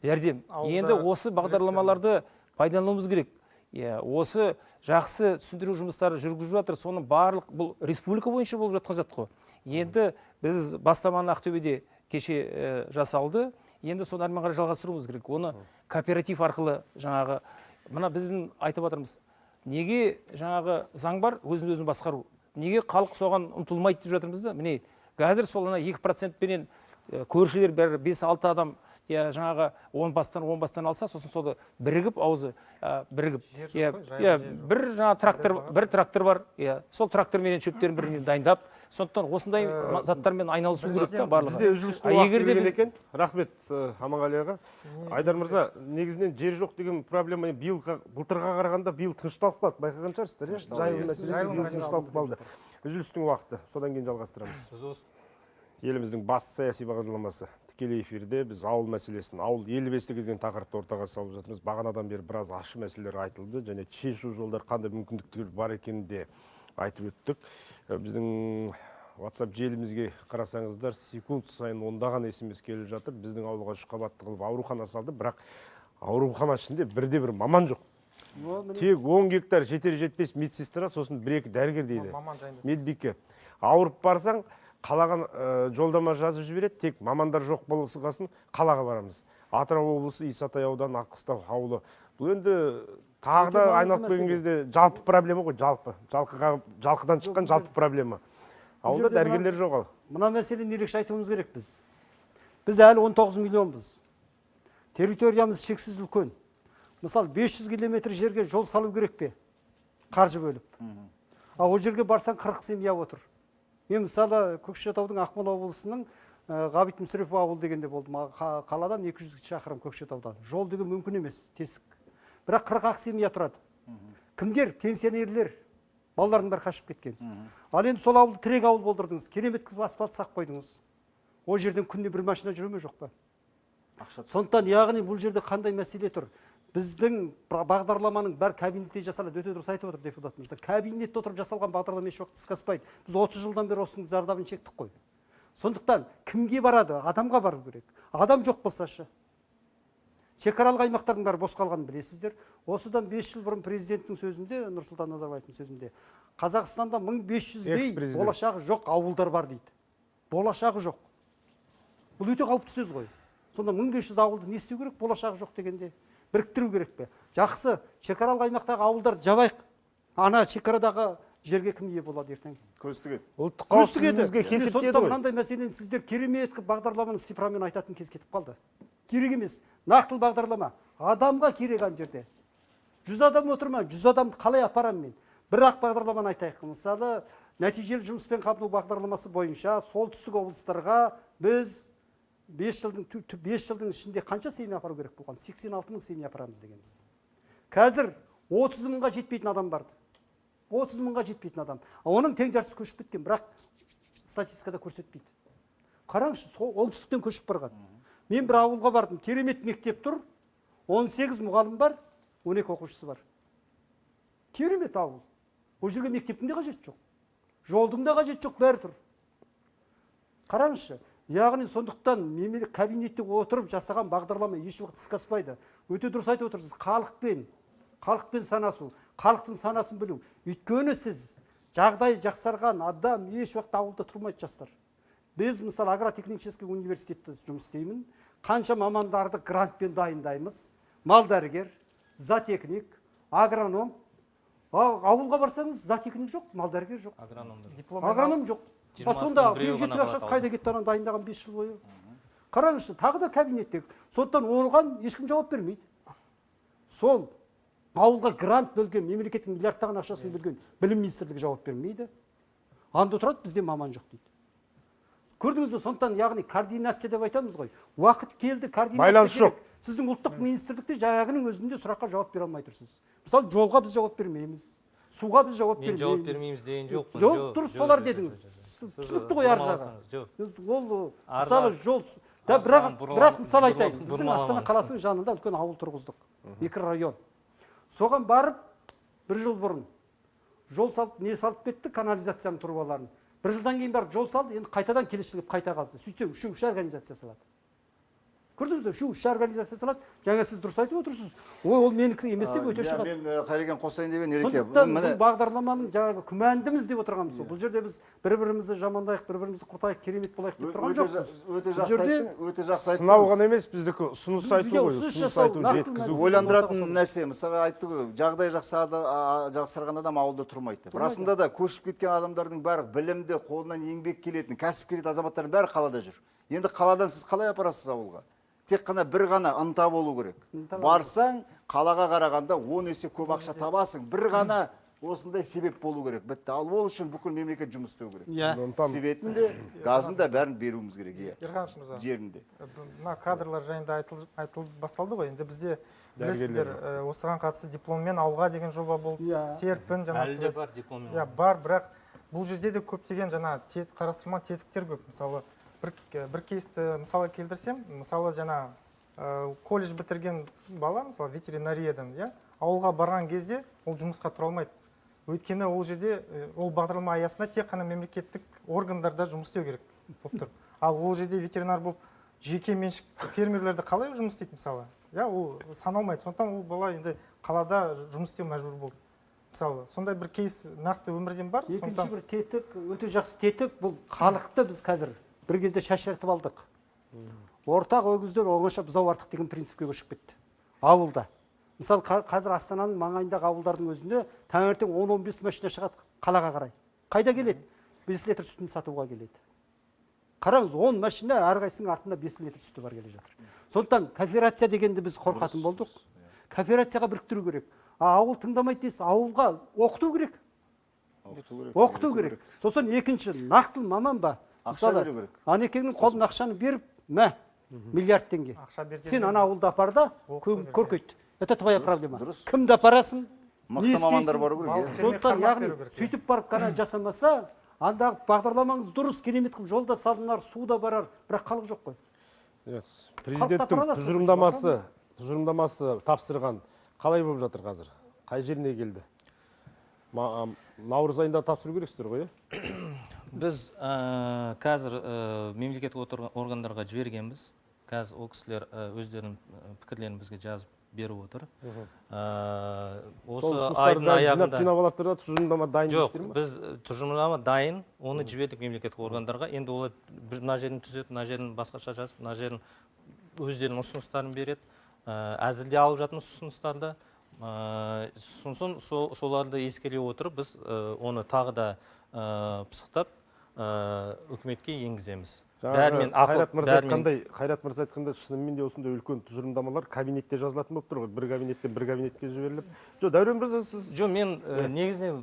жәрдем. Енді осы бағдарламаларды пайдалануымыз керек. Осы жақсы түсіндіру жұмыстары жүргізіп жатыр. Соның барлық бұл республика бойынша болып жатқан зат қой. Енді біз бастаманы Ақтөбеде кеше жасалды. Енді соны әрмен қарай жалғастыруымыз керек. Оны кооператив арқылы жаңағы мына біздің айтып жатырмыз. Неге жаңағы заң бар, өзін өзін басқару? Неге халық соған ұмтылмайды деп жатырмыз да? Міне қазір сол ана 2%-пенен көршілер бәрі 5-6 адам жаңағы 10 бастан 10 бастан алса, сосын соны бірігіп аузы бірігіп. Бір жаңа трактор, бір трактор бар. Сол тракторменен шөптерін біріне дайындап, сондықтан осындай заттармен айналысу керек та барлығы. Бізде үзілістің уақыты келген екен. Рахмет, Аманғали аға. Айдар мырза, негізінен жер жоқ деген проблема биыл былтырға қарағанда биыл тынышталып қалды. Байқаған шығарсыздар, иә? Жайылым мәселесі биыл тынышталып қалды. Үзілістің уақыты, содан кейін жалғастырамыз. Еліміздің басты саяси бағдарламасы Тікелей эфирде біз ауыл мәселесін, ауыл ел бесігі деген тақырыпты ортаға салып жатырмыз. Бағанадан бері біраз ащы мәселелер айтылды және шешу жолдар қандай мүмкіндіктер бар екенін де айтып өттік. Біздің WhatsApp желімізге қарасаңыздар, секунд сайын ондаған SMS келіп жатыр. Біздің ауылға 3 қабатты қылып аурухана салды, бірақ аурухана ішінде бірде бір маман жоқ. Тек 10 гектар жетер жетпес медсестра, сосын 1-2 дәрігер дейді. Маман жайында. Медбике. Ауырып барсаң, қалаған жолдама жазып жібереді, тек мамандар жоқ болғасын қалаға барамыз. Атырау облысы Исатай ауданы Аққыстау ауылы. Бұл енді тағы да айналып келген кезде жалпы проблема ғой, жалпы. Жалқыдан шыққан жалпы проблема. Ауылда дәрігерлер жоқ ал. Мына мәселені ерекше айтуымыз керек біз. Біз әлі 19 миллионбыз. Территориямыз шексіз үлкен. Мысалы 500 километр жерге жол салу керек пе? Қаржы бөліп. Ал ол жерге барсаң 40 семья отыр. Мен мысалы Көкшетаудың Ақмола облысының Ғабит Мүсірепов ауылы дегенде болдым. Қаладан 200 шақырым Көкшетаудан. Жол деген мүмкін емес, тесік. Бірақ 40 семья тұрады. Кімдер? Пенсионерлер. Балалардың бәрі қашып кеткен. Ал енді сол ауылды тірек ауыл болдырдыңыз. Керемет қылып асфальт сап қойдыңыз. Ол жерден күнде бір машина жүре ме жоқ па? Сондықтан яғни бұл жерде қандай мәселе тұр? Біздің бағдарламаның бәрі кабинетте жасалады. Өте дұрыс айтып отыр депутат мырза. Кабинетте отырып жасалған бағдарлама еш уақытта іске аспайды. Біз 30 жылдан бері осының зардабын шектік қой. Сондықтан кімге барады? Адамға бару керек. Адам жоқ болсашы. Шекаралық аймақтардың бәрі бос қалғанын білесіздер. Осыдан 5 жыл бұрын президенттің сөзінде, Нұрсұлтан Назарбаевтың сөзінде, Қазақстанда 1500-дей болашағы жоқ ауылдар бар дейді. Болашағы жоқ. Бұл өте қауіпті сөз ғой. Сонда 1500 ауылды не істеу керек болашағы жоқ дегенде? Біріктіру керек пе? Жақсы, шекаралық аймақтағы ауылдарды жабайық. Ана шекарадағы жерге кім ие болады ертең? Көз тігеді. Ұлттық қауіпсіздігімізге кесіп тиеді ғой. Мынандай мәселені сіздер керемет қылып бағдарламаны цифрамен айтатын кез кетіп қалды. Керек емес. Нақтылы бағдарлама. Адамға керек ана жерде. 100 адам отыр ма? 100 адамды қалай апарамын мен? Бірақ бағдарламаны айтайық. Мысалы, нәтижелі жұмыспен қамту бағдарламасы бойынша солтүстік облыстарға біз 5 жылдың ішінде қанша семья апару керек болған? 86 мың семья апарамыз дегенбіз. Қазір 30 мыңға жетпейтін адам барды. 30 мыңға жетпейтін адам. Оның тең жартысы көшіп кеткен, бірақ статистикада көрсетпейді. Қараңызшы, сол оңтүстіктен көшіп барған. Мен бір ауылға бардым, керемет мектеп тұр, 18 мұғалім бар, 12 оқушысы бар. Керемет ауыл. Ол жерге мектептің де қажеті жоқ. Жолдың да қажеті жоқ, бәрі тұр. Қараңызшы, яғни сондықтан кабинетте отырып жасаған бағдарлама еш уақыт іске аспайды. Өте дұрыс айтып отырсыз, халықпен санасу, халықтың санасын білу. Өйткені сіз жағдайы жақсарған адам еш уақытта ауылда тұрмайды жастар. Біз мысалы агротехнический университетте жұмыс істеймін. Қанша мамандарды грантпен дайындаймыз. Мал дәрігер, зоотехник, агроном. Ауылға барсаңыз зоотехник жоқ, мал дәрігер жоқ. Агроном жоқ. Сонда бюджеттік ақшасы қайда кетті ананы дайындаған 5 жыл бойы? Қараңызшы, тағы да кабинетте. Сондықтан оған ешкім жауап бермейді. Сол ауылға грант бөлген, мемлекеттің миллиардтаған ақшасын бөлген білім министрлігі жауап бермейді. Анда тұрады, бізде маман жоқ дейді. Көрдіңіз бе, сондықтан яғни координация деп айтамыз ғой. Уақыт келді, координация байланыс жоқ. Сіздің ұлттық министрлікте жаңағының өзінде сұраққа жауап бере алмай тұрсыз. Мысалы, жолға біз жауап бермейміз, суға біз жауап бермейміз. Мен жауап бермейміз деген жоқпын. Жоқ, дұрыс солар дедіңіз. Түсінікті ғой ар жағы. Ол мысалы жол, бірақ мысал айтайын, біздің Астана қаласының жанында үлкен ауыл тұрғыздық, микрорайон. Соған барып бір жыл бұрын жол салып, не салып кетті, канализацияның трубаларын. Бір жылдан кейін барып жол салды, енді қайтадан келесі жылы қайта қазды. Сөйтсе үш организация салады. Көрдіңіз бе, үш организация салады. Жаңа сіз дұрыс айтып отырсыз. Ой, ол менікі емес деп өте шығады. Мен Қайрекен қосайын деген Ереке. Сондықтан бұл бағдарламаның жаңағы күмәндіміз деп отырғанымыз сол. Бұл жерде біз бір-бірімізді жамандайық, бір-бірімізді құртайық, керемет болайық деп тұрған жоқпыз. Өте жақсы айттың, өте жақсы айттыңыз. Сынау ғана емес, біздікі ұсыныс айту ғой, ұсыныс айту, жеткізу. Ойландыратын нәрсе, мысалға айтты ғой, жағдай жақсарған адам ауылда тұрмайды деп. Расында да көшіп кеткен адамдардың бәрі білімді, қолынан еңбек келетін, кәсіп келетін азаматтардың бәрі қалада жүр. Енді қаладан сіз қалай апарасыз ауылға? Тек қана бір ғана ынта болу керек. Барсаң, қалаға қарағанда 10 есе көп ақша табасың. Бір ғана осындай себеп болу керек. Бітті. Ал ол үшін бүкіл мемлекет жұмыс істеу керек. Светін де, газын да бәрін беруіміз керек. Ерхан мырза, жерінде. Мына кадрлар жайында айтылып басталды ғой. Енді бізде білесіздер, осыған қатысты дипломмен ауылға деген жоба болды. Серпін жаңа. Әлі де бар дипломмен. Иә, бар, бірақ бұл жерде де көптеген жаңа қарастырма тетіктер көп. Мысалы, Бір кейсті мысалы келтірсем, мысалы, жаңа колледж бітірген бала, мысалы, ветеринариядан, иә, ауылға барған кезде ол жұмысқа тұра алмайды, өйткені ол жерде ол бағдарлама аясында тек қана мемлекеттік органдарда жұмыс істеу керек болып тұр. Ал ол жерде ветеринар болып жеке меншік фермерлерді қалай жұмыс істейді, мысалы, иә, ол саналмайды. Сондықтан ол бала енді қалада жұмыс істеу мәжбүр болды. Мысалы, сондай бір кейс нақты өмірден бар. Екінші Сондықтан бір тетік, өте жақсы тетік, бұл халықты біз қазір бір кезде шашыратып алдық. Ортақ өгіздер оңаша бұзау артық деген принципке көшіп кетті ауылда. Мысалы, қазір Астананың маңайындағы ауылдардың өзінде таңертең 10-15 машина шығады қалаға қарай. Қайда келеді? 5 литр сүтін сатуға келеді. Қараңыз, 10 машина, әрқайсысының артында 5 литр сүті бар келе жатыр. Сондықтан кооперация дегенді біз қорқатын болдық. Кооперацияға біріктіру керек. А ауыл тыңдамайды дейсіз, ауылға оқыту керек. Оқыту керек. Сосын екінші, нақты маман ба? Ақша Мысалы, беру керек. Анекеңнің қолына ақшаны беріп, мә, миллиард теңге. Ақша бергенмен Сен ана ауылды апар да, оқыту керек, көркейт. Это твоя проблема. Дұрыс. Кімді апарасың? Мықты Не мамандар істейсің? бару керек, иә. Балық Сондықтан, қармақ яғни, беру керек, иә. сөйтіп барып қана жасамаса, андағы бағдарламаңыз дұрыс, керемет қылып жол да салынар, су да барар, бірақ халық жоқ қой. Президенттің апара аласыз, тұжырымдамасы тапсырған қалай болып жатыр қазір? Қай жеріне келді? Наурыз айында тапсыру керексіздер ғой, иә? Біз қазір мемлекеттік органдарға жібергенбіз. Қазір ол кісілер өздерінің пікірлерін бізге жазып беріп отыр. Сол Осы ұсыныстарды айдың бәрін жинап аяғында жинап аласыздар да, тұжырымдама дайын Жоқ, дейсіздер ма? біз тұжырымдама дайын, оны жібердік мемлекеттік органдарға. Енді олар бір мына жерін түзетіп, мына жерін басқаша жазып, мына жерін өздерінің ұсыныстарын береді. Әзірде алып жатырмыз ұсыныстарды. Сосын соларды ескере отырып, біз оны тағы да пысықтап, үкіметке енгіземіз. Жаңағы Бәрімен ақыл, Қайрат мырза айтқандай, Қайрат мырза айтқандай, шынымен де осындай үлкен тұжырымдамалар кабинетте жазылатын болып тұр ғой. Бір кабинеттен бір кабинетке жіберіліп. Жоқ, Дәурен мырза, сіз Жоқ, мен негізінен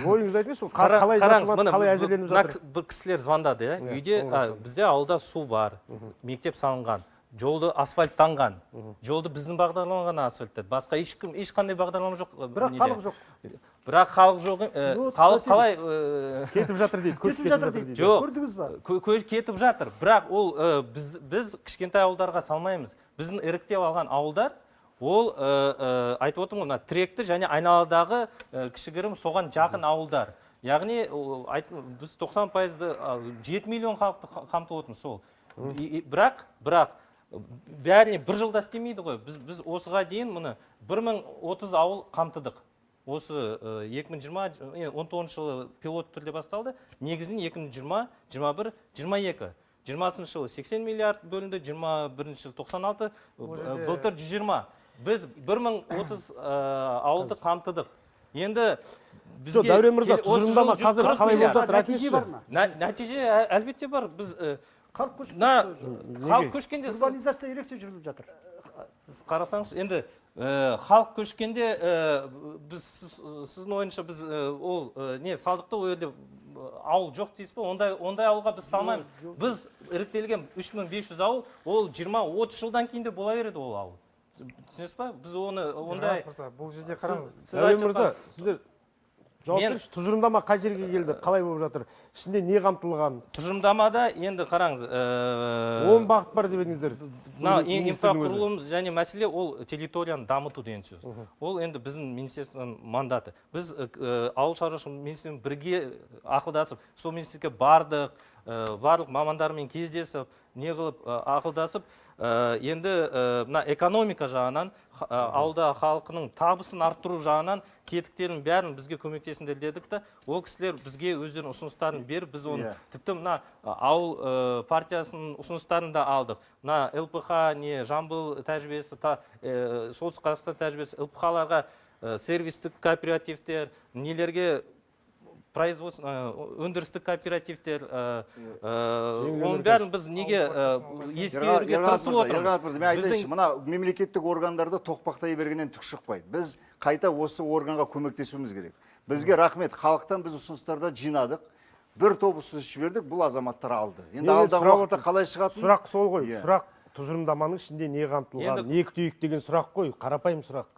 ойыңызды айтыңызшы, ол қалай қараңыз, жасалады, міне, қалай әзірленіп мына жатыр? бір кісілер звондады, иә, үйде, оңай а, бізде ауылда су бар, мектеп салынған, жолды асфальттанған. Жолды біздің бағдарлама ғана асфальттады. Басқа ешкім, ешқандай бағдарлама жоқ. Бірақ Неде. халық жоқ. Бірақ халық жоқ. Ну, Халық мәселе. қалай Кетіп жатыр дейді, көшіп Кетіп жатыр дейді. Жоқ. Көрдіңіз ба? Кетіп жатыр. Бірақ ол біз кішкентай ауылдарға салмаймыз. Біздің іріктеп алған ауылдар ол айтып отырмын ғой, мына тіректі және айналадағы кішігірім соған жақын ауылдар. Яғни ол, біз 90 пайызды, 7 миллион халықты қамтып отырмыз сол. Бірақ бәріне бір жылда істемейді ғой. Біз осыға дейін мұны 1030 ауыл қамтыдық. Осы 2020, 19-шы жылы пилот түрде басталды. Негізінен 2020, 21, 22. 20 жылы 80 миллиард бөлінді, 21 жылы 96, Ол жерде былтыр 120. Біз 1030 ауылды қамтыдық. Енді бізге Жоқ, Дәурен мырза, осы жылы тұжырымдама қазір 140 қалай болып миллиард. жатыр, Нәтиже айтыңызшы. бар ма? Нәтиже әлбетте бар. Біз Халық көшіп мына кетті уже. халық көшкенде Урбанизация ерекше жүргізіліп жатыр. Сіз қарасаңыз, енді халық көшкенде біз сіздің ойыңызша біз ол не салдық та, ол жерде ауыл жоқ дейсіз ба? Ондай ауылға біз салмаймыз. Біз іріктелген 3500 ауыл, ол 20-30 жылдан кейін де бола береді ол ауыл. Түсінесіз ба? Біз оны ондай Ерғанат мырза, бұл жерде қараңыз. Сіз Дәурен айтып мырза, сіздер жауап беріңізші, тұжырымдама қай жерге келді, қалай болып жатыр, ішінде не қамтылған? Тұжырымдамада енді қараңыз, 10 бағыт бар деп едіңіздер. Мына Министрдің өзі. инфрақұрылым және мәселе ол территорияны дамыту деген сөз. Ол енді біздің министерствоның мандаты. Біз ауыл шаруашылығы министрлігімен бірге ақылдасып, сол министрлікке бардық, барлық мамандармен кездесіп, не қылып, ақылдасып, енді мына экономика жағынан, ауылда халқының табысын арттыру жағынан тетіктердің бәрін бізге көмектесіңдер дедік та, ол кісілер бізге өздерінің ұсыныстарын беріп, біз оны тіпті мына ауыл партиясының ұсыныстарын да алдық. Мына ЛПХ, не Жамбыл тәжірибесі, Солтүстік Қазақстан тәжірибесі, ЛПХ-ларға сервистік кооперативтер, нелерге производство, өндірістік кооперативтер, Жеңіл оның өнеркәсіп. бәрін біз неге ескеруге Ерғанат тырысып мырза, отырмыз. Ерғанат мырза, мен айтайыншы, мына мемлекеттік органдарды тоқпақтай бергеннен түк шықпайды. Біз қайта осы органға көмектесуіміз керек. Бізге рахмет, халықтан біз ұсыныстарды жинадық. Бір топ ұсыныс жібердік, бұл азаматтар алды. Енді Мен алдағы сұрап уақытта отырмын. қалай шығатынын Сұрақ сол ғой. Иә. Сұрақ тұжырымдаманың ішінде не қамтылған, Енді не күтейік деген сұрақ қой, қарапайым сұрақ.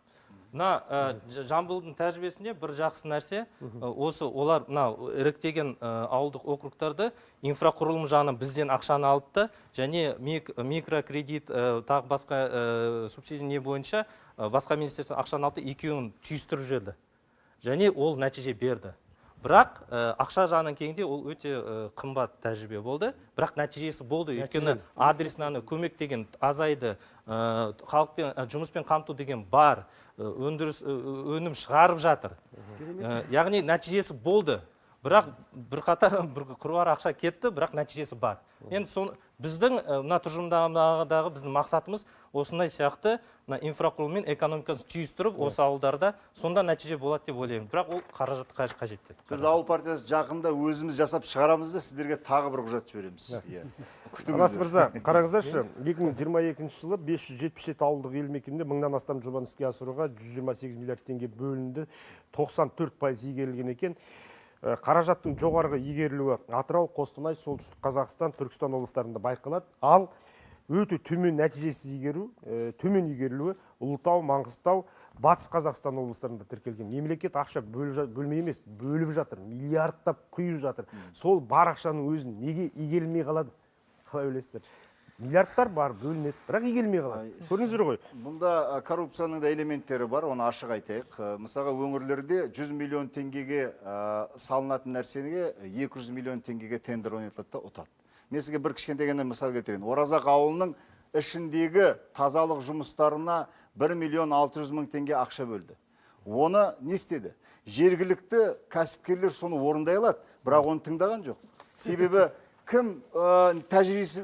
Мына Жамбылдың тәжірибесінде бір жақсы нәрсе, осы олар мына іріктеген ауылдық округтарды инфрақұрылым жағынан бізден ақшаны алды да, және микрокредит, тағы басқа субсидия не бойынша басқа министерство ақшаны алды, екеуін түйістіріп жіберді. Және ол нәтиже берді. Бірақ ақша жағынан келгенде ол өте қымбат тәжірибе болды, бірақ нәтижесі болды. Өйткені адресный көмек деген азайды, халықпен жұмыспен қамту деген бар, өндіріс, өнім шығарып жатыр. Яғни нәтижесі болды. Бірақ бірқатар бір қыруар ақша кетті, бірақ нәтижесі бар. Енді соны біздің мына тұжырымдамадағы біздің мақсатымыз осындай сияқты мына инфрақұрылым мен экономиканы түйістіріп осы ауылдарда сонда нәтиже болады деп ойлаймын. Бірақ ол қаражат қажет деді. Біз Ауыл партиясы жақында өзіміз жасап шығарамыз да, сіздерге тағы бір құжат жібереміз. Иә. Рас мырза, қараңыздаршы, 2022 жылы 577 ауылдық елді мекенде мыңнан астам жобаны іске асыруға 128 миллиард теңге бөлінді, 94% игерілген екен. Қаражаттың жоғарғы игерілуі Атырау, Қостанай, Солтүстік Қазақстан, Түркістан облыстарында байқалады. Ал өте төмен нәтижесіз игеру, төмен игерілуі Ұлытау, Маңғыстау, Батыс Қазақстан облыстарында тіркелген. Мемлекет ақша бөлмей емес, бөліп жатыр, миллиардтап құйып жатыр. Сол бар ақшаның өзін неге игерілмей қалады? Қалай ойлайсыздар? Миллиардтар бар, бөлінеді, бірақ игерілмей қалады. Көрдіңіздер ғой. Бұнда коррупцияның да элементтері бар, оны ашық айтайық. Мысалға, өңірлерде 100 миллион теңгеге салынатын нәрсеге 200 миллион теңгеге тендер ойнатылады да ұтады. Мен сізге бір кішкентай ғана мысал келтірейін. Оразақ ауылының ішіндегі тазалық жұмыстарына 1 миллион 600 мың теңге ақша бөлді. Оны не істеді? Жергілікті кәсіпкерлер соны орындай алады, бірақ оны тыңдаған жоқ. Себебі кім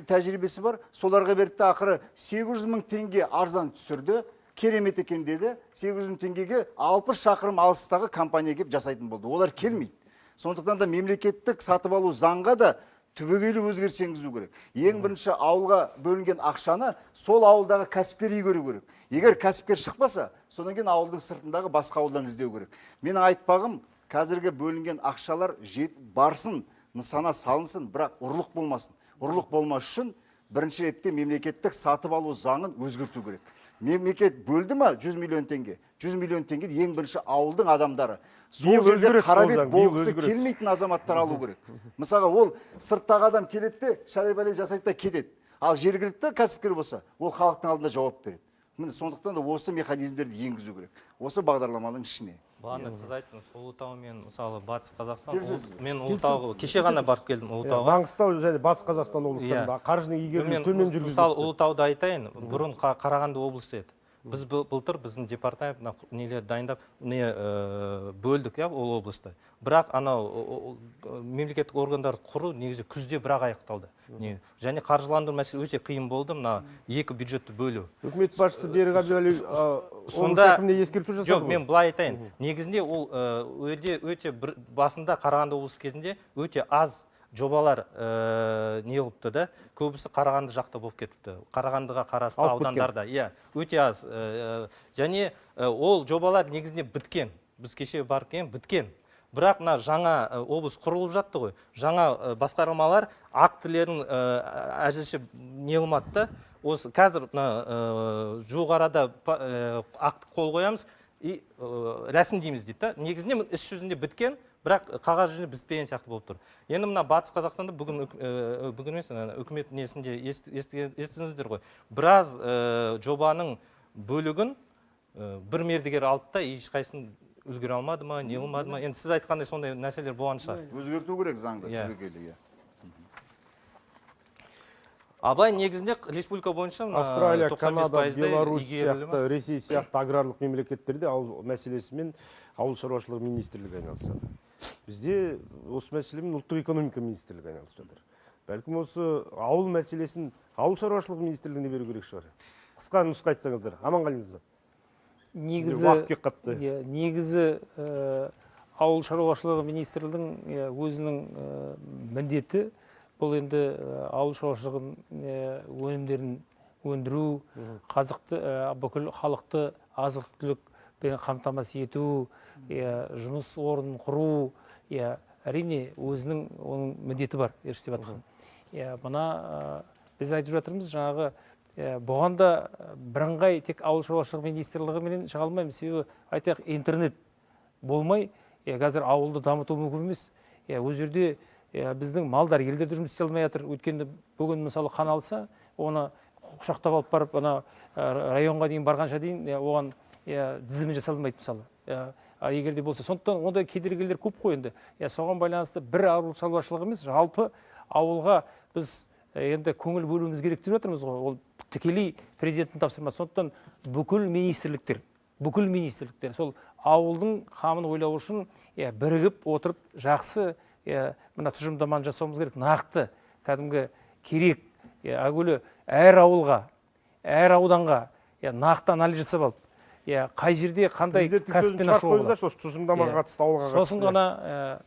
тәжірибесі бар, соларға берді де ақыры 800 мың теңге арзан түсірді, керемет екен деді. 800 мың теңгеге 60 шақырым алыстағы компания келіп жасайтын болды. Олар келмейді. Сондықтан да мемлекеттік сатып алу заңға да түбегейлі өзгеріс енгізу керек. Ең бірінші ауылға бөлінген ақшаны сол ауылдағы кәсіпкер игеру керек. Егер кәсіпкер шықпаса, содан кейін ауылдың сыртындағы басқа ауылдан іздеу керек. Менің айтпағым, қазіргі бөлінген ақшалар барсын, нысана салынсын, бірақ ұрлық болмасын. Ұрлық болмас үшін бірінші ретте мемлекеттік сатып алу заңын өзгерту керек. Мемлекет бөлді ма 100 миллион теңге? 100 миллион теңге ең бірінші ауылдың адамдары. Сол жерде қара бет болғысы келмейтін азаматтар алу керек. Мысалға, ол сырттағы адам келеді де, шалай-балай жасайды да кетеді. Ал жергілікті кәсіпкер болса, ол халықтың алдында жауап береді. Міне, сондықтан да осы механизмдерді енгізу керек. Осы бағдарламаның ішіне. Бағана сіз айттыңыз, Ұлытау мен мысалы Батыс Қазақстан, мен Ұлытауға кеше ғана барып келдім Ұлытауға. Маңғыстау және Батыс Қазақстан облыстарында қаржының игерілуі төмен жүргізілді. Мысалы Ұлытауды айтайын, бұрын Қарағанды облысы еді. Біз былтыр біздің департамент нелер дайындап, не бөлдік, иә, ол облысты. Бірақ анау мемлекеттік органдарды құру негізі күзде бірақ аяқталды. Және қаржыландыру мәселесі өте қиын болды, мына екі бюджетті бөлу. Үкімет басшысы Берік Әбдіғалиев облыс әкіміне ескерту жасады. Жоқ, мен былай айтайын. Негізінде ол өте бір басында Қарағанды облысы кезінде өте аз жобалар не болыпты да, көбісі Қарағанды жақта болып кетіпті. Қарағандыға қарасты аудандарда, иә, өте аз. Және ол жобалар негізінде біткен. Біз кеше барып келген, біткен. Бірақ мына жаңа облыс құрылып жатты ғой. Жаңа басқармалар актілерін әзірше не қылмады да. Осы қазір мына жуық арада акт қол қоямыз и рәсімдейміз дейді да. Негізінде іс жүзінде біткен, бірақ қағаз жүзінде бітпеген сияқты болып тұр. Енді мына Батыс Қазақстанда бүгін емес, үкімет несінде естідіңіздер ғой. Біраз жобаның бөлігін бір мердігер алды да, ешқайсысын үлгере алмады ма, не қылмады ма. Енді сіз айтқандай сондай нәрселер болған шығар. Өзгерту керек заңды түбегейлі, иә. Абай негізінде республика бойынша Австралия, Канада, Беларусь сияқты, Ресей сияқты аграрлық мемлекеттерде ауыл мәселесімен ауыл шаруашылығы министрлігі айналысады. Бізде осы мәселемен ұлттық экономика министрлігі айналысып жатыр. Бәлкім осы ауыл мәселесін ауыл шаруашылығы министрлігіне беру керек шығар. Қысқа нұсқа айтсаңыздар, Аманғали мырза. Негізі уақыт келіп қапты. Негізі ауыл шаруашылығы министрлігінің өзінің міндеті бұл енді ауыл шаруашылығының өнімдерін өндіру, қазықты бүкіл халықты азық-түлікпен қамтамасыз ету, жұмыс орнын құру, әрине өзінің оның міндеті бар, еш деп жатқан. Мына біз айтып жатырмыз, жаңағы Бұған да бірыңғай тек ауыл шаруашылығы министрлігі менен шыға алмаймыз. Себебі айтайық, интернет болмай қазір ауылды дамыту мүмкін емес. Ол жерде біздің малдар елдерде жұмыс істей алмай жатыр. Өйткені бүгін мысалы қан алса, оны құшақтап алып барып, ана районға дейін барғанша дейін оған тізімі жасалмайды мысалы. Егер де болса, сондықтан ондай кедергілер көп қой енді. Соған байланысты бір ауыл шаруашылығы емес, жалпы ауылға біз енді көңіл бөлуіміз керек деп жатырмыз ғой. Ол тікелей президенттің тапсырмасы. Сондықтан бүкіл министрліктер сол ауылдың қамын ойлау үшін бірігіп отырып жақсы мына тұжырымдаманы жасауымыз керек. Нақты кәдімгі керек. Әуелі әр ауылға, әр ауданға нақты анализ жасап алып, қай жерде қандай кәсіппен ашуға болады. Тұжырымдамаға қатысты, ауылға қатысты. Сосын ғана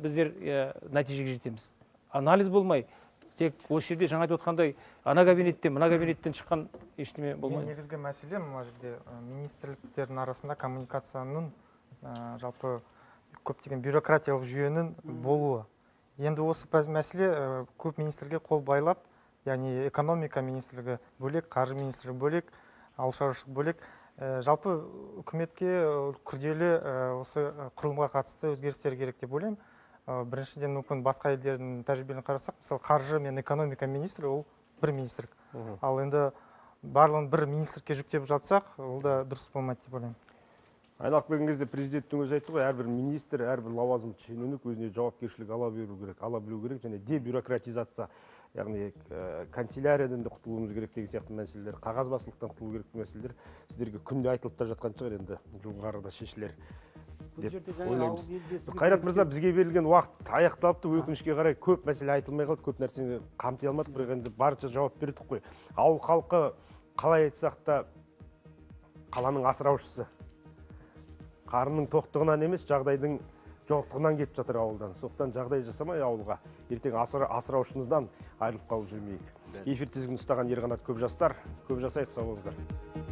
біздер нәтижеге жетеміз. Анализ болмай, тек осы жерде жаңа айтып отқандай, ана кабинеттен, мына кабинеттен шыққан ештеме болмайды. Негізгі мәселе мына жерде министрліктердің арасында коммуникацияның, жалпы көптеген бюрократиялық жүйенің болуы. Енді осы мәселе көп министрге қол байлап, яғни экономика министрлігі бөлек, қаржы министрлігі бөлек, ауыл шаруашылығы бөлек. Жалпы үкіметке күрделі осы құрылымға қатысты өзгерістер керек деп ойлаймын. Біріншіден, мүмкін басқа елдердің тәжірибелерін қарасақ, мысалы қаржы мен экономика министрі ол бір министрлік. Ал енді барлығын бір министрлікке жүктеп жатсақ, ол да дұрыс болмайды деп ойлаймын. Айналып келген кезде президенттің өзі айтты ғой, әрбір министр, әрбір лауазымды шенеунік өзіне жауапкершілік ала беру керек, ала білу керек және дебюрократизация, яғни канцеляриядан да құтылуымыз керек деген сияқты мәселелер, қағазбастылықтан құтылу керек мәселелер сіздерге күнде айтылып та жатқан шығар, енді жоғарыда шешілер деп ойлаймыз. Қайрат мырза, бізге берілген уақыт аяқталыпты. Өкінішке қарай көп мәселе айтылмай қалды, көп нәрсені қамти алмадық, бірақ енді барынша жауап бердік қой. Ауыл халқы қалай айтсақ та қаланың асыраушысы. Қарынның тоқтығынан емес, жағдайдың жоқтығынан кетіп жатыр ауылдан. Сондықтан жағдай жасамай ауылға ертең асыраушымыздан айырылып қалып жүрмейік. Эфир тізгінін ұстаған Ерқанат Көпжастар. Көп жасайық, сау болыңыздар.